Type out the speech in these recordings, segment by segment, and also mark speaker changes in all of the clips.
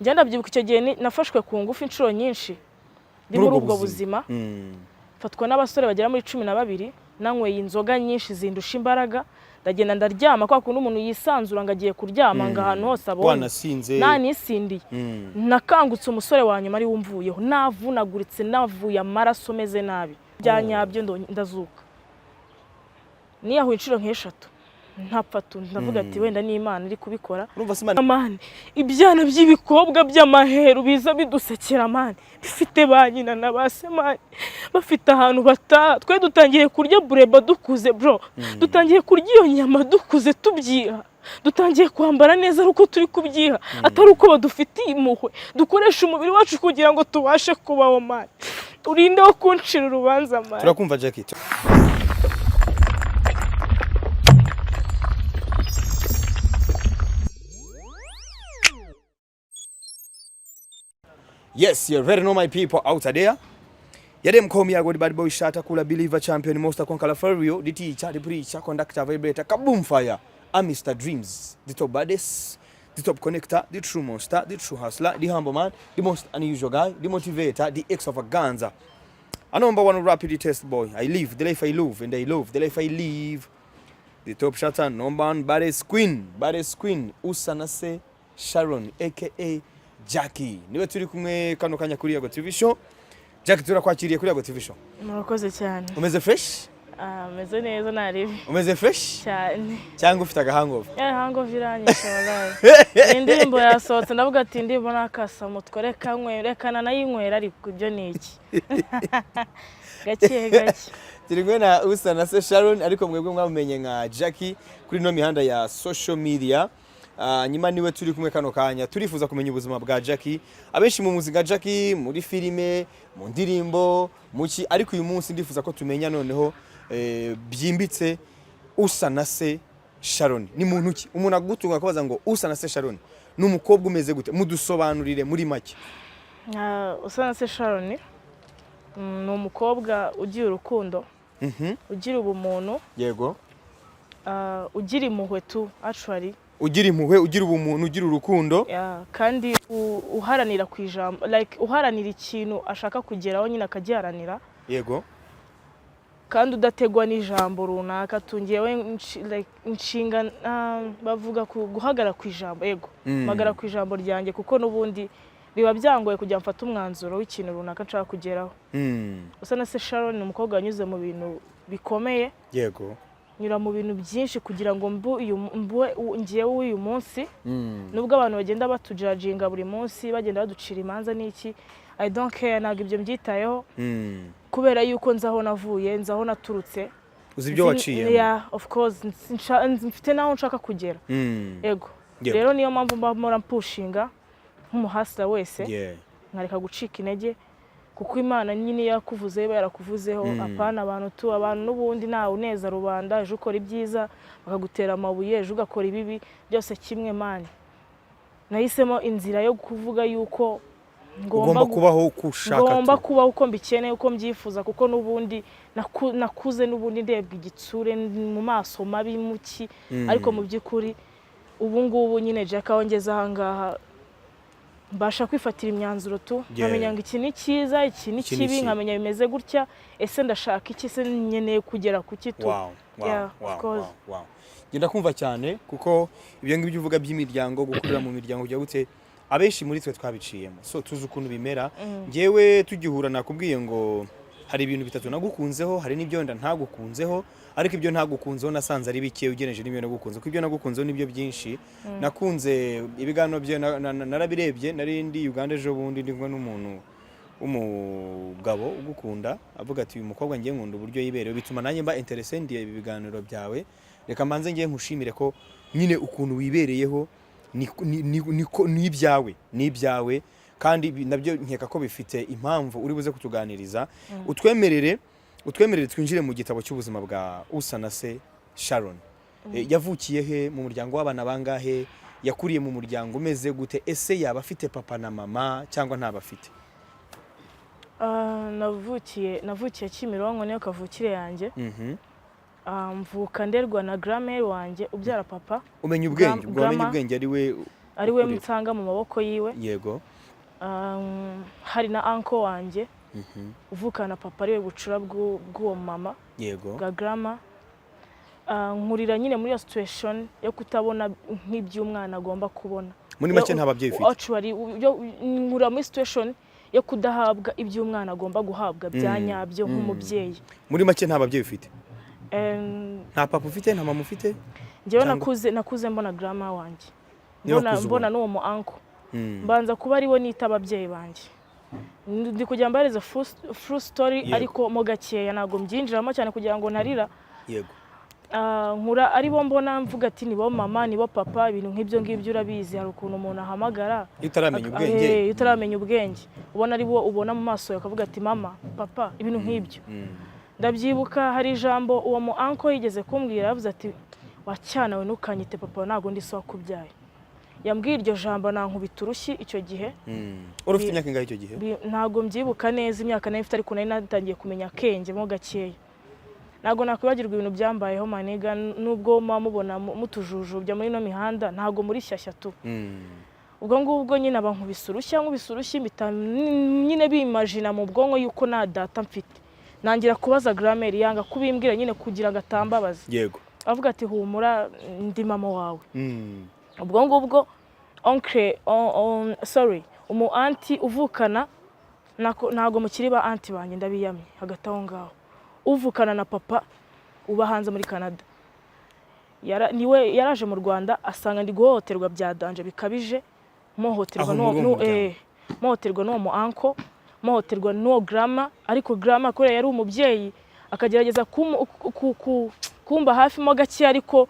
Speaker 1: Njye ndabyibuka icyo gihe nafashwe ku ngufu inshuro nyinshi ndi muri ubwo buzima, mfatwa n'abasore bagera muri 12, nanyweye inzoga nyinshi zindusha imbaraga, ndagenda ndaryama kwa kundi umuntu yisanzura ngo agiye kuryama ngo ahantu hose abonye.
Speaker 2: Wanasinze.
Speaker 1: Nanisindiye. Nakangutse umusore wa nyuma ari we umvuyeho, navunaguritse, navuye amaraso, meze nabi bya nyabyo. Ndazuka, niyahuye inshuro nk'eshatu ntapfa tu. Ndavuga ati wenda ni Imana iri kubikora.
Speaker 2: Urumva se Imana
Speaker 1: Man, ibyana by'ibikobwa by'amaheru biza bidusekera, man, bifite ba nyina na ba se, man, bafite ahantu bataha. Twe dutangiye kurya bureba dukuze, bro. Dutangiye kurya iyo nyama dukuze, tubyiha. Dutangiye kwambara neza ari uko turi kubyiha, atari uko badufitiye impuhwe. Dukoresha umubiri wacu kugira ngo tubashe kubaho. Man, urinde wo kuncira urubanza, man.
Speaker 2: Turakumva, Jackie. Yes, you already know, my people out there. Yadem call me, I go the bad boy shatter, cooler believer, champion, monster conqueror for real, the teacher, the preacher, conductor, vibrator, kaboom fire. I'm Mr. Dreams, the top baddest, the top connector, the true monster, the true hustler, the humble man, the most unusual guy, the motivator, the extravaganza. A number one rapid test boy. I live the life I love and I love the life I live. The top shutter, number one baddest queen, baddest queen, Usanase Sharon, aka Jackie. Niwe turi kumwe kano kanya kuri Yago TV Show. Jackie, turakwakiriye kuri Yago TV Show.
Speaker 1: Murakoze cyane.
Speaker 2: Umeze fresh?
Speaker 1: Ah, meze neza, naribi.
Speaker 2: Umeze fresh?
Speaker 1: Cyane.
Speaker 2: Cyangwa ufite agahangover?
Speaker 1: Ya hangover iranyishe wallahi. Indirimbo yasohotse, ndavuga ati indirimbo nakasa mutwe, reka nkwe, reka nanayinywera, ariko ibyo ni iki, gake gake.
Speaker 2: Turi kumwe na Usanase Sharon, ariko mwebwe mwamumenye nka Jackie kuri ino mihanda ya social media. Nyuma niwe turi kumwe kano kanya. Turifuza kumenya ubuzima bwa Jackie. Abenshi mu muzi nka Jackie muri filime, mu ndirimbo, muki, ariko uyu munsi ndifuza ko tumenya noneho byimbitse Usanase Sharon ni muntu ki? Umuntu agutunga akabaza ngo Usanase Sharon ni umukobwa umeze gute? Mudusobanurire muri make.
Speaker 1: Ah, Usanase Sharon ni umukobwa ugira urukundo, ugira ubumuntu, ugira impuhwe tu actually.
Speaker 2: Ugira impuhwe, ugira ubumuntu, ugira urukundo.
Speaker 1: Yeah, kandi uharanira ku ijambo, like uharanira ikintu ashaka kugeraho nyine akagiharanira, kandi udategwa n'ijambo runaka. Tungewe like, inshinga bavuga guhagarara ku ijambo, yego. Mpagarara ku ijambo ryanjye kuko n'ubundi biba byangoye kugira ngo mfate umwanzuro w'ikintu runaka nshaka kugeraho. Usanase Sharon ni umukobwa wanyuze mu bintu bikomeye, nyura mu bintu byinshi kugira ngo mbe uyu mbe ngewe uyu munsi. Nubwo abantu bagenda batujudginga buri munsi, bagenda baducira imanza n'iki, I don't care, ntabwo ibyo mbyitayeho, kubera yuko nzi aho navuye, nzi aho naturutse.
Speaker 2: Uzi ibyo waciyemo.
Speaker 1: Yeah, of course, mfite n'aho nshaka kugera. Yego. Rero niyo mpamvu mba mpora mpushinga nk'umuhustler wese, nkareka gucika intege, kuko Imana nyine iyo yakuvuzeho iba yarakuvuzeho. Apana abantu tu, abantu n'ubundi ntawe uneza rubanda. Ejo ukora ibyiza bakagutera amabuye, ejo ugakora ibibi, byose kimwe. Man, nahisemo inzira yo kuvuga yuko ngomba
Speaker 2: Ugomba kubaho uko ushaka.
Speaker 1: ngomba
Speaker 2: tu.
Speaker 1: kubaho uko mbikeneye, uko mbyifuza, kuko n'ubundi nakuze n'ubundi ndebwa igitsure mu maso mabi muki. Ariko mu by'ukuri ubu ngubu nyine Jack, aho ngeze aha ngaha, mbasha kwifatira imyanzuro tu, nkamenya ngo iki ni cyiza, iki ni
Speaker 2: Iki ni
Speaker 1: kibi,
Speaker 2: kibi.
Speaker 1: nkamenya bimeze gutya, ese ndashaka iki, se nkeneye kugera ku ki tu. Yeah, of course.
Speaker 2: Wow. Ngenda kumva cyane, kuko ibyo ngibyo uvuga by'imiryango, gukurira mu miryango ujya gute, abenshi muri twe twabiciyemo, so tuzi ukuntu bimera. Njyewe tugihura nakubwiye ngo hari ibintu bitatu nagukunzeho, hari n'ibyo wenda ntagukunzeho, ariko ibyo ntagukunzeho nasanze ari bike ugereranije n'ibyo nagukunze, kuko ibyo nagukunzeho nibyo byinshi. Nakunze ibiganiro bye, narabirebye. Nari ndi Uganda ejo bundi, ndi kumwe n'umuntu w'umugabo ugukunda, avuga ati uyu mukobwa ngiye nkunda uburyo yiberewe, bituma nanjye mba interested ibi biganiro byawe. Reka mbanze ngiye nkushimire ko nyine ukuntu wibereyeho ni ibyawe, ni ibyawe, kandi nabyo nkeka ko bifite impamvu uri buze kutuganiriza. Utwemerere twinjire mu gitabo cy'ubuzima bwa Usanase Sharon. Yavukiye he? Mu muryango w'abana bangahe? Yakuriye mu muryango umeze gute? Ese yaba afite papa na mama cyangwa ntabafite?
Speaker 1: Ah, navukiye Kimironko, niyo kavukire yanjye. Ah, mvuka nderwa na grand-mère wanjye ubyara papa.
Speaker 2: Umenya ubwenge ubwo wamenye
Speaker 1: Grandma.
Speaker 2: ubwenge ari we
Speaker 1: ari we
Speaker 2: Ukurira.
Speaker 1: nsanga mu maboko yiwe. Hari na uncle wanjye uvukana na papa, ariwe bucura bw'uwo mama, bwa grandma. Nkurira nyine muri iyo situation yo kutabona nk'iby'umwana agomba kubona.
Speaker 2: Muri make nta babyeyi ufite?
Speaker 1: Actually, nkura muri situation yo kudahabwa ibyo umwana agomba guhabwa bya nyabyo nk'umubyeyi.
Speaker 2: Muri make nta babyeyi ufite? Nta papa ufite, nta mama ufite?
Speaker 1: Njyewe
Speaker 2: Cyangwa
Speaker 1: nakuze mbona grandma wanjye,
Speaker 2: Niwe
Speaker 1: mbona
Speaker 2: wakuze
Speaker 1: mbona
Speaker 2: ubona?
Speaker 1: n'uwo mu uncle, mbanza kuba ariwe nita ababyeyi banjye. Ndi kugira mbahereze full story, ariko mo gakeya, ntabwo mbyinjiramo cyane kugira ngo ntarira. Nkura aribo mbona, mvuga ati nibo mama, nibo papa, ibintu nk'ibyo ngibyo. Urabizi, hari ukuntu umuntu ahamagara
Speaker 2: Iyo utaramenya ubwenge.
Speaker 1: Iyo utaramenya ubwenge, ubona ari bo ubona mu maso yawe, ukavuga ati mama, papa, ibintu nk'ibyo. Ndabyibuka, hari ijambo uwo mu uncle yigeze kumbwira, yavuze ati: "Wacyana we, ntukanyite papa, ntabwo ndi so wakubyaye." Yambwiye iryo jambo nankubita urushyi icyo gihe.
Speaker 2: Wari ufite imyaka ingahe icyo gihe?
Speaker 1: Ntabwo mbyibuka neza imyaka nari mfite, ariko nari natangiye kumenya akenge mo gakeya. Ntabwo nakwibagirwa ibintu byambayeho, my nigga. Nubwo muba mubona mutujujubya muri ino mihanda, ntabwo muri shyashya tu. Ubwo ngubwo nyine aba nkubise urushyi, nkubise urushyi, mpita nyine bimajina mu bwonko yuko nta data mfite. Nangira kubaza grand-mère, yanga kubimbwira nyine kugira ngo atambabaza. Avuga ati: "Humura, ndi mama wawe." Ubwo ngubwo oncle sorry, umu auntie uvukana ntabwo mukiri ba auntie banjye, ndabiyamye hagati aho ngaho, uvukana na papa uba hanze muri Canada. Niwe yaraje mu Rwanda, asanga ndi guhohoterwa bya danger bikabije, mpohoterwa
Speaker 2: Aho muri uwo muryango.
Speaker 1: Mpohoterwa n'uwo mu uncle, mpohoterwa n'uwo grandma. Ariko grandma kubera yari umubyeyi, akagerageza kumba hafi mo gake, ariko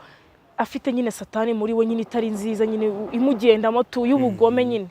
Speaker 1: afite nyine satani muri we nyine itari nziza, nyine imugendamo tu y'ubugome nyine.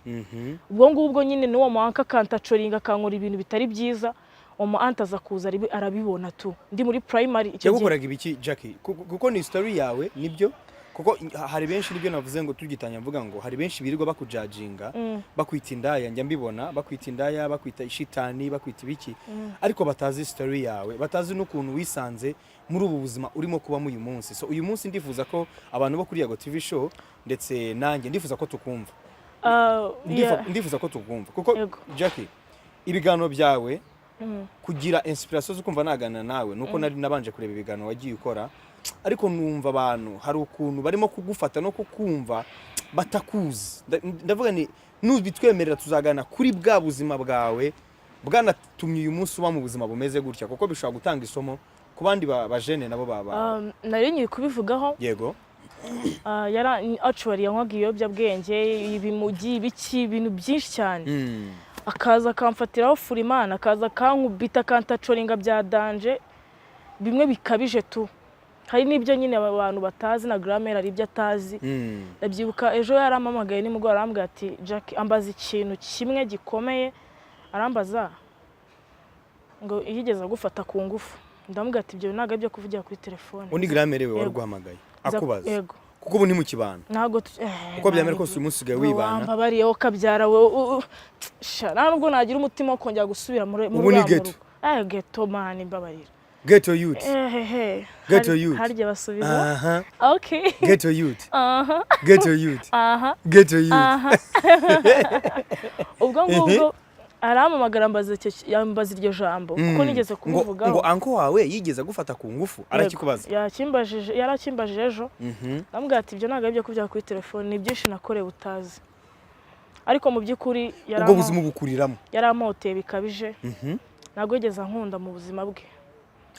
Speaker 1: Ubwo ngubwo nyine n'uwo mu uncle akantacoringa, akankora ibintu bitari byiza. Uwo mu auntie aza kuza arabibona tu, ndi muri primary icyo gihe.
Speaker 2: Yagukoraga ibiki, Jackie? Kuko ni story yawe, nibyo, kuko hari benshi, nibyo navuze ngo tugitanya, mvuga ngo hari benshi birirwa bakujajinga, bakwita indaya, njya mbibona, bakwita indaya, bakwita ishitani, bakwita ibiki, ariko batazi story yawe, batazi n'ukuntu wisanze muri ubu buzima urimo kubamo uyu munsi. So uyu munsi ndifuza ko abantu bo kuri Yago TV Show ndetse nanjye ndifuza ko tukumva. Ndifuza ko tukumva kuko Jackie, ibiganiro byawe, kugira inspiration zo kumva naganira nawe nuko nari nabanje kureba ibiganiro wagiye ukora, ariko numva abantu hari ukuntu barimo kugufata no kukumva batakuzi. Ndavuga ni nubitwemerera tuzagana kuri bwa buzima bwawe bwanatumye uyu munsi uba mu buzima bumeze gutya, kuko bishobora gutanga isomo ku bandi bajene nabo baba.
Speaker 1: Nari nkiri kubivugaho. Yara actually yanywaga ibiyobyabwenge, ibimugi, ibiki, ibintu byinshi cyane. Akaza akamfatiraho furimana, akaza akankubita, akantacoringa bya danger bimwe bikabije tu. Hari n'ibyo nyine aba bantu batazi, na grand-mère hari ibyo atazi. Ndabyibuka ejo yarampamagaye nimugoroba, arambwira ati: "Jack," ambaza ikintu kimwe gikomeye, arambaza ngo yigeze agufata ku ngufu. Ndamubwira ati: "Ibyo ntabwo ari ibyo kuvugira kuri telefone."
Speaker 2: Undi grand-mère we wari
Speaker 1: Yego.
Speaker 2: uguhamagaye akubaza?
Speaker 1: Yego.
Speaker 2: Kuko ubu ntimukibana?
Speaker 1: Ntabwo
Speaker 2: Uko byamera kose uyu munsi usigaye wibana.
Speaker 1: Wambabariye kabyara we, sha, nta nubwo nagira umutima wo kongera gusubira muri
Speaker 2: Ubu ni
Speaker 1: uriya
Speaker 2: ghetto.
Speaker 1: murugo. Ghetto man, mbabarira.
Speaker 2: Ghetto youth.
Speaker 1: Ehehe.
Speaker 2: Ghetto youth.
Speaker 1: Harya basubiza?
Speaker 2: Aha.
Speaker 1: Okay.
Speaker 2: Ghetto youth.
Speaker 1: Aha.
Speaker 2: Ghetto youth.
Speaker 1: Aha.
Speaker 2: Ghetto youth.
Speaker 1: Aha. Ubwo ngubwo arampamagara, ambaza iryo jambo kuko nigeze
Speaker 2: Ngo
Speaker 1: kumuvugaho.
Speaker 2: ngo uncle wawe yigeze agufata ku ngufu, arakikubaza?
Speaker 1: Yakimbajije, yarakimbajije ejo. Ndamubwira ati: "Ibyo ntabwo ari ibyo kuvugira kuri telefone, ni byinshi nakorewe utazi." Ariko mu by'ukuri
Speaker 2: Ubwo buzima ubukuriramo.
Speaker 1: yarampoteye bikabije. Ntabwo yigeze ankunda mu buzima bwe.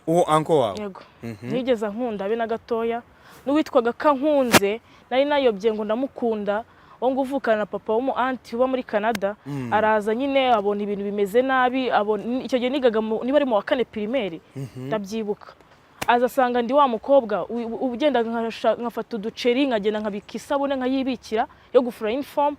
Speaker 2: Uwo uncle wawe?
Speaker 1: Yego. Ntiyigeze ankunda habe na gatoya. N'uwitwaga ko ankunze, nari nayobye ngo ndamukunda, uwo ngo uvukana na papa w'umu auntie uba muri Canada, araza nyine abona ibintu bimeze nabi, abona icyo gihe nigaga niba ari mu wa kane primaire, ndabyibuka. Aza asanga ndi wa mukobwa ugenda nkafata uduceri, nkagenda nkabika isabune nkayibikira yo gufura uniform,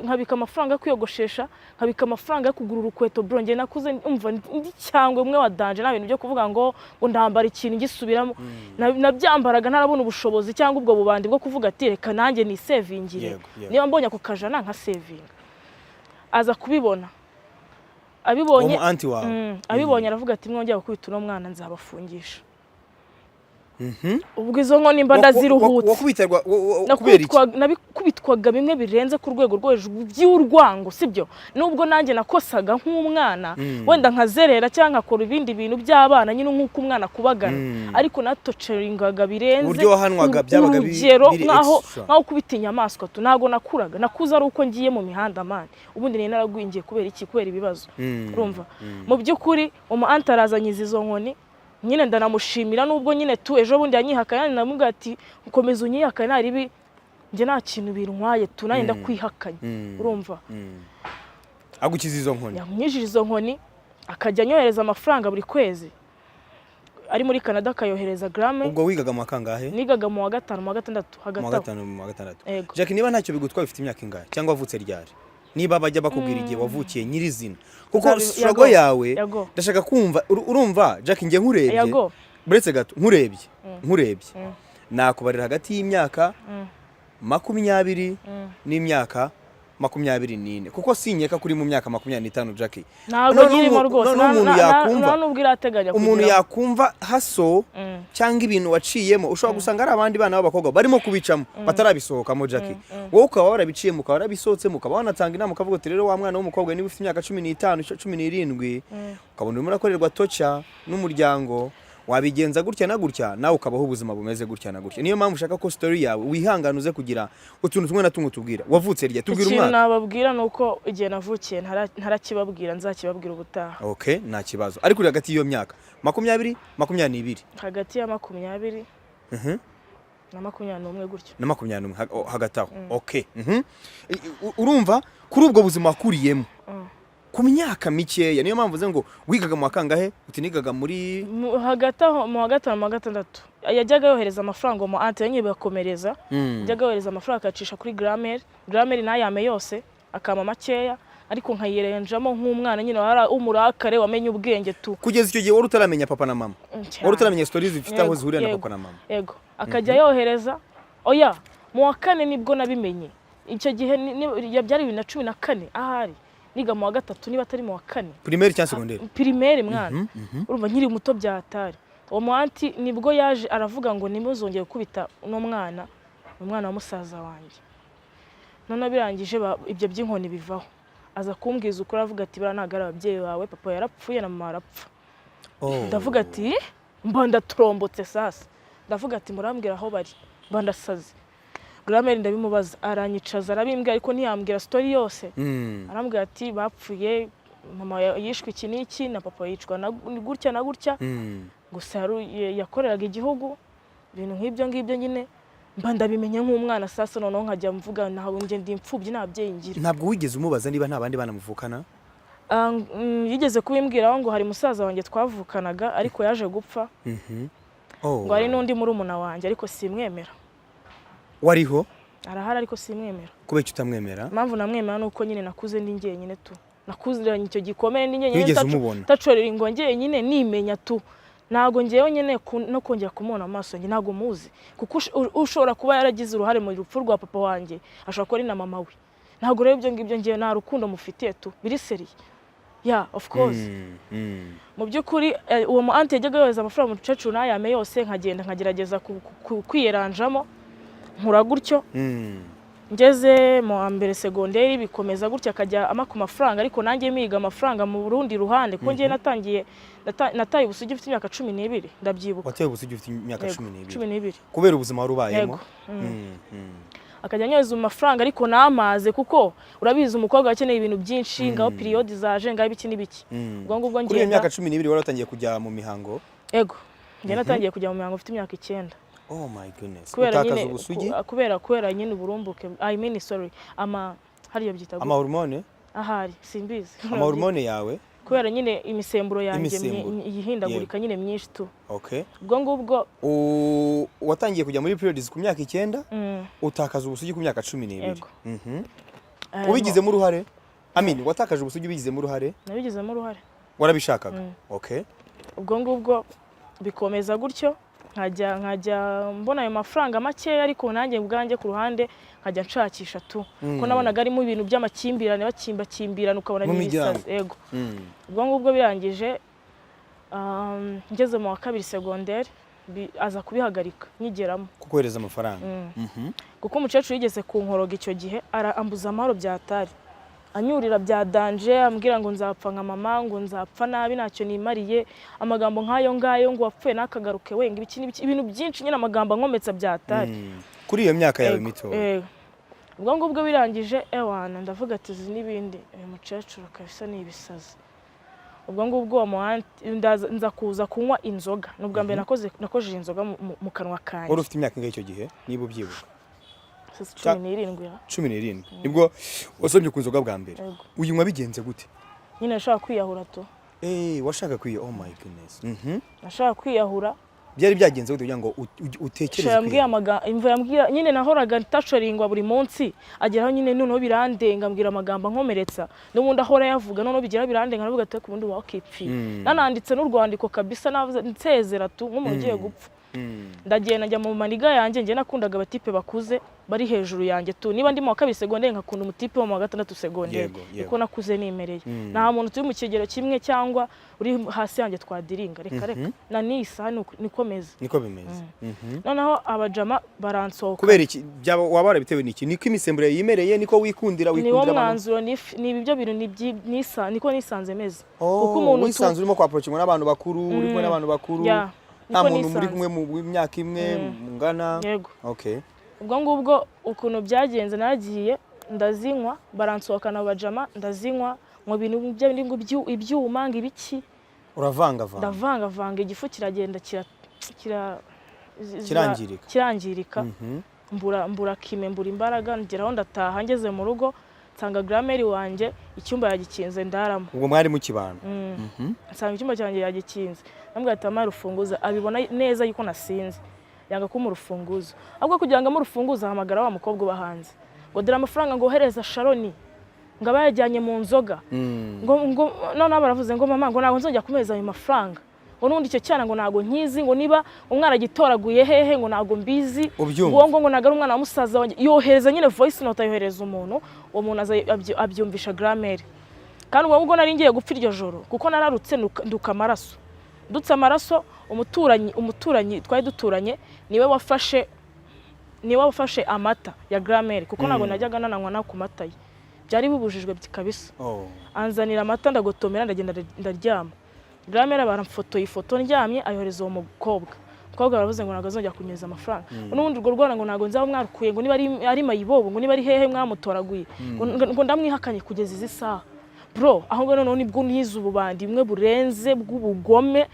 Speaker 1: nkabika amafaranga yo kwiyogoshesha, nkabika amafaranga yo kugura urukweto. Bro, njye nakuze umva ndi cyangwa umwe wa danger, nta bintu byo kuvuga ngo ndambara ikintu ngisubiramo. Nabyambaraga ntarabona ubushobozi cyangwa ubwo bubandi bwo kuvuga ati reka nanjye nisevingire.
Speaker 2: Yego, yego.
Speaker 1: Niba mbonye ako kajana nkasevinga. Aza kubibona,
Speaker 2: Uwo
Speaker 1: abibonye
Speaker 2: mu auntie wawe?
Speaker 1: Abibonye aravuga ati: "Mwongera gukubita uno mwana nzabafungisha." Ubwo izo nkoni mba ndaziruhutse.
Speaker 2: Wakubitwaga kubera iki?
Speaker 1: Nabikubitwaga bimwe birenze ku rwego rwo hejuru by'urwango, sibyo? Nubwo nanjye nakosaga nk'umwana, wenda nkazerera cyangwa nkakora ibindi bintu by'abana nyine nk'uko umwana akubagana, ariko natorturingaga birenze
Speaker 2: Uburyo wahanwaga byabaga
Speaker 1: urugero
Speaker 2: biri
Speaker 1: nkaho
Speaker 2: extra.
Speaker 1: nkaho kubita inyamaswa tu. Ntabwo nakuraga, nakuze ari uko ngiye mu mihanda, man. Ubundi nari naragwingiye kubera iki? Kubera ibibazo. Urumva, mu by'ukuri umu aunty arazanyiza izo nkoni nyine, ndanamushimira nubwo nyine tu ejo bundi yanyihakanye. Ndamubwira ati: "Ukomeza unyihakane, nta ribi, njye nta kintu bintwaye tu, nanjye ndakwihakanye." Urumva?
Speaker 2: Agukiza izo nkoni.
Speaker 1: Yamwijije izo nkoni, akajya anyohereza amafaranga buri kwezi ari muri Canada, akayohereza grame.
Speaker 2: Ubwo wigaga mu wa kangahe?
Speaker 1: Nigaga mu wa gatanu, mu wa gatandatu, hagati
Speaker 2: Mu wa
Speaker 1: aho.
Speaker 2: gatanu, mu wa gatandatu.
Speaker 1: Yego.
Speaker 2: Jackie, niba ntacyo bigutwaye, ufite imyaka ingahe cyangwa wavutse ryari, niba bajya bakubwira igihe wavukiye nyirizina, kuko struggle
Speaker 1: Yago.
Speaker 2: yawe
Speaker 1: Yago.
Speaker 2: ndashaka kumva. Urumva Jackie, njye nkurebye,
Speaker 1: Yago.
Speaker 2: buretse gato, nkurebye nakubarira hagati y'imyaka 20 n'imyaka 24, kuko sinkeka kuri mu myaka 25, Jackie.
Speaker 1: Ntabwo nyirimo rwose.
Speaker 2: Noneho umuntu yakumva
Speaker 1: Nta nubwo irateganya
Speaker 2: umuntu
Speaker 1: kugira.
Speaker 2: yakumva haso cyangwa ibintu waciyemo, ushobora gusanga ari abandi bana b'abakobwa barimo kubicamo batarabisohokamo. Jackie, wowe ukaba warabiciyemo, ukaba warabisohotsemo, ukaba wanatanga inama, ukavuga uti: "Rero wa mwana w'umukobwa, niba ufite imyaka 15, 17, ukabona urimo urakorerwa torture n'umuryango, wabigenza gutya na gutya, nawe ukabaho ubuzima bumeze gutya na gutya." Niyo mpamvu ushaka ko story yawe wihangana uze kugira utuntu tumwe na tumwe utubwira. Wavutse rya? Tubwira
Speaker 1: Ikintu
Speaker 2: umwaka.
Speaker 1: nababwira ni uko igihe navukiye ntarakibabwira, nzakibabwira ubutaha.
Speaker 2: Okay, nta kibazo, ariko uri hagati y'iyo myaka 20, 22?
Speaker 1: Hagati ya 20 na 21 gutyo.
Speaker 2: Na 21, oh, hagati aho. Okay. Urumva kuri ubwo buzima wakuriyemo ku myaka mikeya, niyo mpamvu uvuze ngo wigaga mu wa kangahe? Uti nigaga muri
Speaker 1: Hagati aho mu wa gatanu, mu wa gatandatu, yajyaga yohereza amafaranga mu aunty yanjye bigakomereza. Yajyaga yohereza amafaranga akayacisha kuri grand-mère, grand-mère ntayame yose, akampa makeya, ariko nkayirenjamo nk'umwana nyine wari umurakare wamenye ubwenge tu.
Speaker 2: Kugeza icyo gihe wari utaramenya papa na mama?
Speaker 1: Cyane.
Speaker 2: Wari utaramenya stories zifite aho
Speaker 1: Yego,
Speaker 2: zihurira na
Speaker 1: yego.
Speaker 2: papa na mama?
Speaker 1: Yego, akajya yohereza. Oya, mu wa kane nibwo nabimenye. Icyo gihe byari 2014 ahari, niga mu wa gatatu niba atari mu wa kane.
Speaker 2: Primaire cyangwa secondaire?
Speaker 1: Primaire, mwana. Urumva nkiri muto byatari. Uwo mu aunty nibwo yaje aravuga ngo nimuzongere gukubita uno mwana, ni umwana wa musaza wanjye. Noneho birangije ibyo by'inkoni bivaho, aza kumbwiza ukuri, aravuga ati: "Bariya ntabwo ari ababyeyi bawe, papa yarapfuye na mama arapfa."
Speaker 2: Oh.
Speaker 1: Ndavuga ati, mba ndaturombotse sasa, ndavuga ati: "Murambwira aho bari?" Mba ndasaze. Grand-mère ndabimubaza, aranyicaza arabimbwira, ariko ntiyambwira story yose. Arambwira ati: "Bapfuye, mama yishwe iki n'iki, na papa yicwa na gutya na gutya." Gusa yakoreraga igihugu, ibintu nk'ibyo ngibyo nyine. Mba ndabimenye nk'umwana sasa. Noneho nkajya mvuga ntabwo njye ndi imfubyi, nta babyeyi ngira.
Speaker 2: Ntabwo wigeze umubaza niba nta bandi bana muvukana?
Speaker 1: Ah, yigeze kubimbwiraho ngo hari musaza wanjye twavukanaga, ariko yaje gupfa.
Speaker 2: Oh.
Speaker 1: Ngo hari n'undi murumuna wanjye, ariko simwemera.
Speaker 2: Wariho?
Speaker 1: Arahari, ariko simwemera.
Speaker 2: Kubera icyo utamwemera?
Speaker 1: Impamvu namwemera ni uko nyine nakuze ndi njyenyine tu, nakuziranye icyo gikomere ndi njyenyine.
Speaker 2: Ntiwigeze umubona?
Speaker 1: Tacorera ingo njyenyine, nimenya tu. Ntabwo ngewe nyine no kongera kumubona amaso yanjye, ntabwo muzi, kuko ushobora kuba yaragize uruhare mu rupfu rwa papa wanjye ashobora kuba ari na mama we. Ntabwo rero ibyo ngibyo ngewe nta rukundo mufitiye tu, biri sérieux, yeah, of course. Mu by'ukuri uwo mu aunty yajyaga yohereza amafaranga umukecuru ntayame yose, nkagenda nkagerageza kwiyeranjamo, nkura gutyo. Ngeze mu wa mbere segonderi bikomeza gutya, akajya ampa ku mafaranga, ariko nanjye miga amafaranga mu rundi ruhande, kuko ngewe natangiye nataye ubusugi mfite imyaka 12, ndabyibuka.
Speaker 2: Wateye ubusugi ufite imyaka
Speaker 1: Yego,
Speaker 2: 12?
Speaker 1: 12.
Speaker 2: Kubera ubuzima wari ubayemo?
Speaker 1: Yego. Akajya anyohereza mu mafaranga, ariko namaze, kuko urabizi umukobwa akeneye ibintu byinshi, ngaho période zaje, ngaho ibiki n'ibiki. Ubwo ngubwo
Speaker 2: Kuri iyo
Speaker 1: ngenda
Speaker 2: myaka 12 wari watangiye kujya mu mihango?
Speaker 1: Ego, njye natangiye kujya mu mihango mfite imyaka 9.
Speaker 2: Oh my goodness.
Speaker 1: Kubera
Speaker 2: Utakaza
Speaker 1: nyine
Speaker 2: ubusugi?
Speaker 1: Kubera nyine uburumbuke, I mean, sorry, ama hariya byita gute?
Speaker 2: Amahormone.
Speaker 1: Ahari simbizi.
Speaker 2: Amahormone yawe.
Speaker 1: Kubera nyine imisemburo yanjye
Speaker 2: Imisemburo.
Speaker 1: yihindagurika nyine myinshi tu.
Speaker 2: Okay.
Speaker 1: Ubwo ngubwo
Speaker 2: Watangiye kujya muri periods ku myaka 9, utakaza ubusugi ku myaka 12.
Speaker 1: Yego.
Speaker 2: Ubigizemo uruhare? I mean, watakaje ubusugi ubigizemo uruhare?
Speaker 1: Nabigizemo uruhare.
Speaker 2: Warabishakaga? Okay.
Speaker 1: Ubwo ngubwo bikomeza gutyo, nkajya mbona ayo mafaranga makeya, ariko nanjye ubwanjye ku ruhande nkajya nshakisha tu, ko nabonaga arimo ibintu by'amakimbirane, bakimbakimbirana, ukabona
Speaker 2: Mu
Speaker 1: ni
Speaker 2: miryango.
Speaker 1: ibisazi. Yego. Ubwo ngubwo birangije, ngeze mu wa kabiri segonderi. Aza kubihagarika nkigeramo.
Speaker 2: Kukohereza amafaranga?
Speaker 1: Kuko umukecuru yigeze kunkoroga icyo gihe, ambuza amahoro byatari, anyurira bya danger, ambwira ngo nzapfa nka mama, ngo nzapfa nabi, ntacyo nimariye, amagambo nk'ayo ngayo, ngo wapfuye ntakagaruke we, ngo ibiki n'ibiki, ibintu byinshi nyine, amagambo ankometsa byatari.
Speaker 2: Kuri iyo myaka yawe
Speaker 1: Ego,
Speaker 2: mito?
Speaker 1: Ego. Ubwo ngubwo birangije, ewana, ndavuga ati izi n'ibindi, uyu mukecuru kabisa ni ibisazi. Ubwo ngubwo uwo nza kuza kunywa inzoga. Ni ubwa mbere nakojeje inzoga mu kanwa kanjye.
Speaker 2: Wari ufite imyaka ingahe icyo gihe, niba ubyibuka?
Speaker 1: 17 ya.
Speaker 2: 17 nibwo wasomye ku nzoga bwa mbere?
Speaker 1: Yego.
Speaker 2: Uyinywa bigenze gute?
Speaker 1: Nyine nashaka kwiyahura tu.
Speaker 2: Washaka kwiya? Oh my goodness.
Speaker 1: Nashaka kwiyahura.
Speaker 2: Byari byagenze gute kugira ngo utekereze
Speaker 1: Sha, yambwiye
Speaker 2: kwiyahura?
Speaker 1: amagambo, imva yambwira nyine, nahoraga ntashoringwa buri munsi, ageraho nyine noneho birandenga, ambwira amagambo ankomeretsa, n'ubundi ahora yavuga, noneho bigera birandenga, ndavuga ati "Ariko ubundi wakipfiye." Nananditse n'urwandiko kabisa, navuze nsezera tu nk'umuntu ugiye gupfa. Ndagenda njya mu maniga yanjye. Njye nakundaga abatipe bakuze bari hejuru yanjye tu. Niba ndi mu wa kabiri segonderi, nkakunda umutipe wo mu wa gatandatu segonderi.
Speaker 2: Yego.
Speaker 1: Niko nakuze nimereye. Nta muntu turi mu kigero kimwe cyangwa uri hasi yanjye twadiringa, reka reka, na n'iyi saha niko meze.
Speaker 2: Niko bimeze.
Speaker 1: Noneho abajama baransohoka.
Speaker 2: Kubera iki? Byaba waba warabitewe n'iki? Niko imisemburo yimereye, niko wikundira
Speaker 1: Niwo
Speaker 2: wikundira abantu?
Speaker 1: mwanzuro, ni ibyo bintu niko nisanze meze.
Speaker 2: Oh,
Speaker 1: Kuko umuntu
Speaker 2: wisanze urimo kwapproachingwa n'abantu bakuru, uri kumwe n'abantu bakuru,
Speaker 1: Ya,
Speaker 2: nta
Speaker 1: niko
Speaker 2: muntu muri
Speaker 1: nisanze.
Speaker 2: kumwe mu myaka imwe mungana?
Speaker 1: Yego.
Speaker 2: Okay.
Speaker 1: Ubwo ngubwo ukuntu byagenze, nagiye ndazinywa, baransohokana abajama, ndazinywa ngo ibintu by'ibindi, ngo ibyuma, ngo ibiki.
Speaker 2: Uravangavanga.
Speaker 1: Ndavangavanga, igifu kiragenda kira
Speaker 2: Kirangirika.
Speaker 1: Kirangirika. Mbura kime, mbura imbaraga, ngeraho ndataha. Ngeze mu rugo nsanga grand-mère wanjye icyumba yagikinze ndaramo.
Speaker 2: Ubwo mwari mu kibano?
Speaker 1: Nsanga icyumba cyanjye yagikinze, ndamubwira ati amaye urufunguzo. Abibona neza yuko nasinze, yanga kumpa urufunguzo. Ahubwo kugira ngo amuhe urufunguzo, ahamagara wa mukobwa uba hanze ngo dore amafaranga, ngo wohereza Sharoni, ngo aba yajyanye mu nzoga. Ngo noneho baravuze ngo mama, ngo ntabwo nzongera kumuhereza ayo mafaranga, ngo n'ubundi icyo cyana ngo ntabwo nkizi, ngo niba umwana agitoraguye hehe, ngo ntabwo mbizi.
Speaker 2: Ubyumva.
Speaker 1: Ngo ntabwo ari umwana wa musaza wanjye. Yohereza nyine voice note, ayohereza umuntu, uwo muntu aza abyumvisha grand-mère. Kandi ubwo ngubwo nari ngiye gupfa iryo joro, kuko nararutse nduka amaraso, ndutse amaraso. Umuturanyi twari duturanye niwe wafashe amata ya grand-mère, kuko ntabwo najyaga nananywa no ku mata ye, byari bibujijwe kabisa.
Speaker 2: Oh.
Speaker 1: Anzanira amata, ndagotomera, ndagenda ndaryama. Grand-mère baramfotoye ifoto ndyamye, ayohereza uwo mukobwa. Umukobwa baravuze ngo ntabwo azongera kunyereza amafaranga, n'ubundi urwo rwana ngo ntabwo nzaba mwarukuye, ngo niba ari mayibobo, ngo niba ari hehe mwamutoraguye, ngo ndamwihakanye kugeza izi saha, bro. Ahubwo noneho nibwo nize ububandi bumwe burenze bw'ubugome.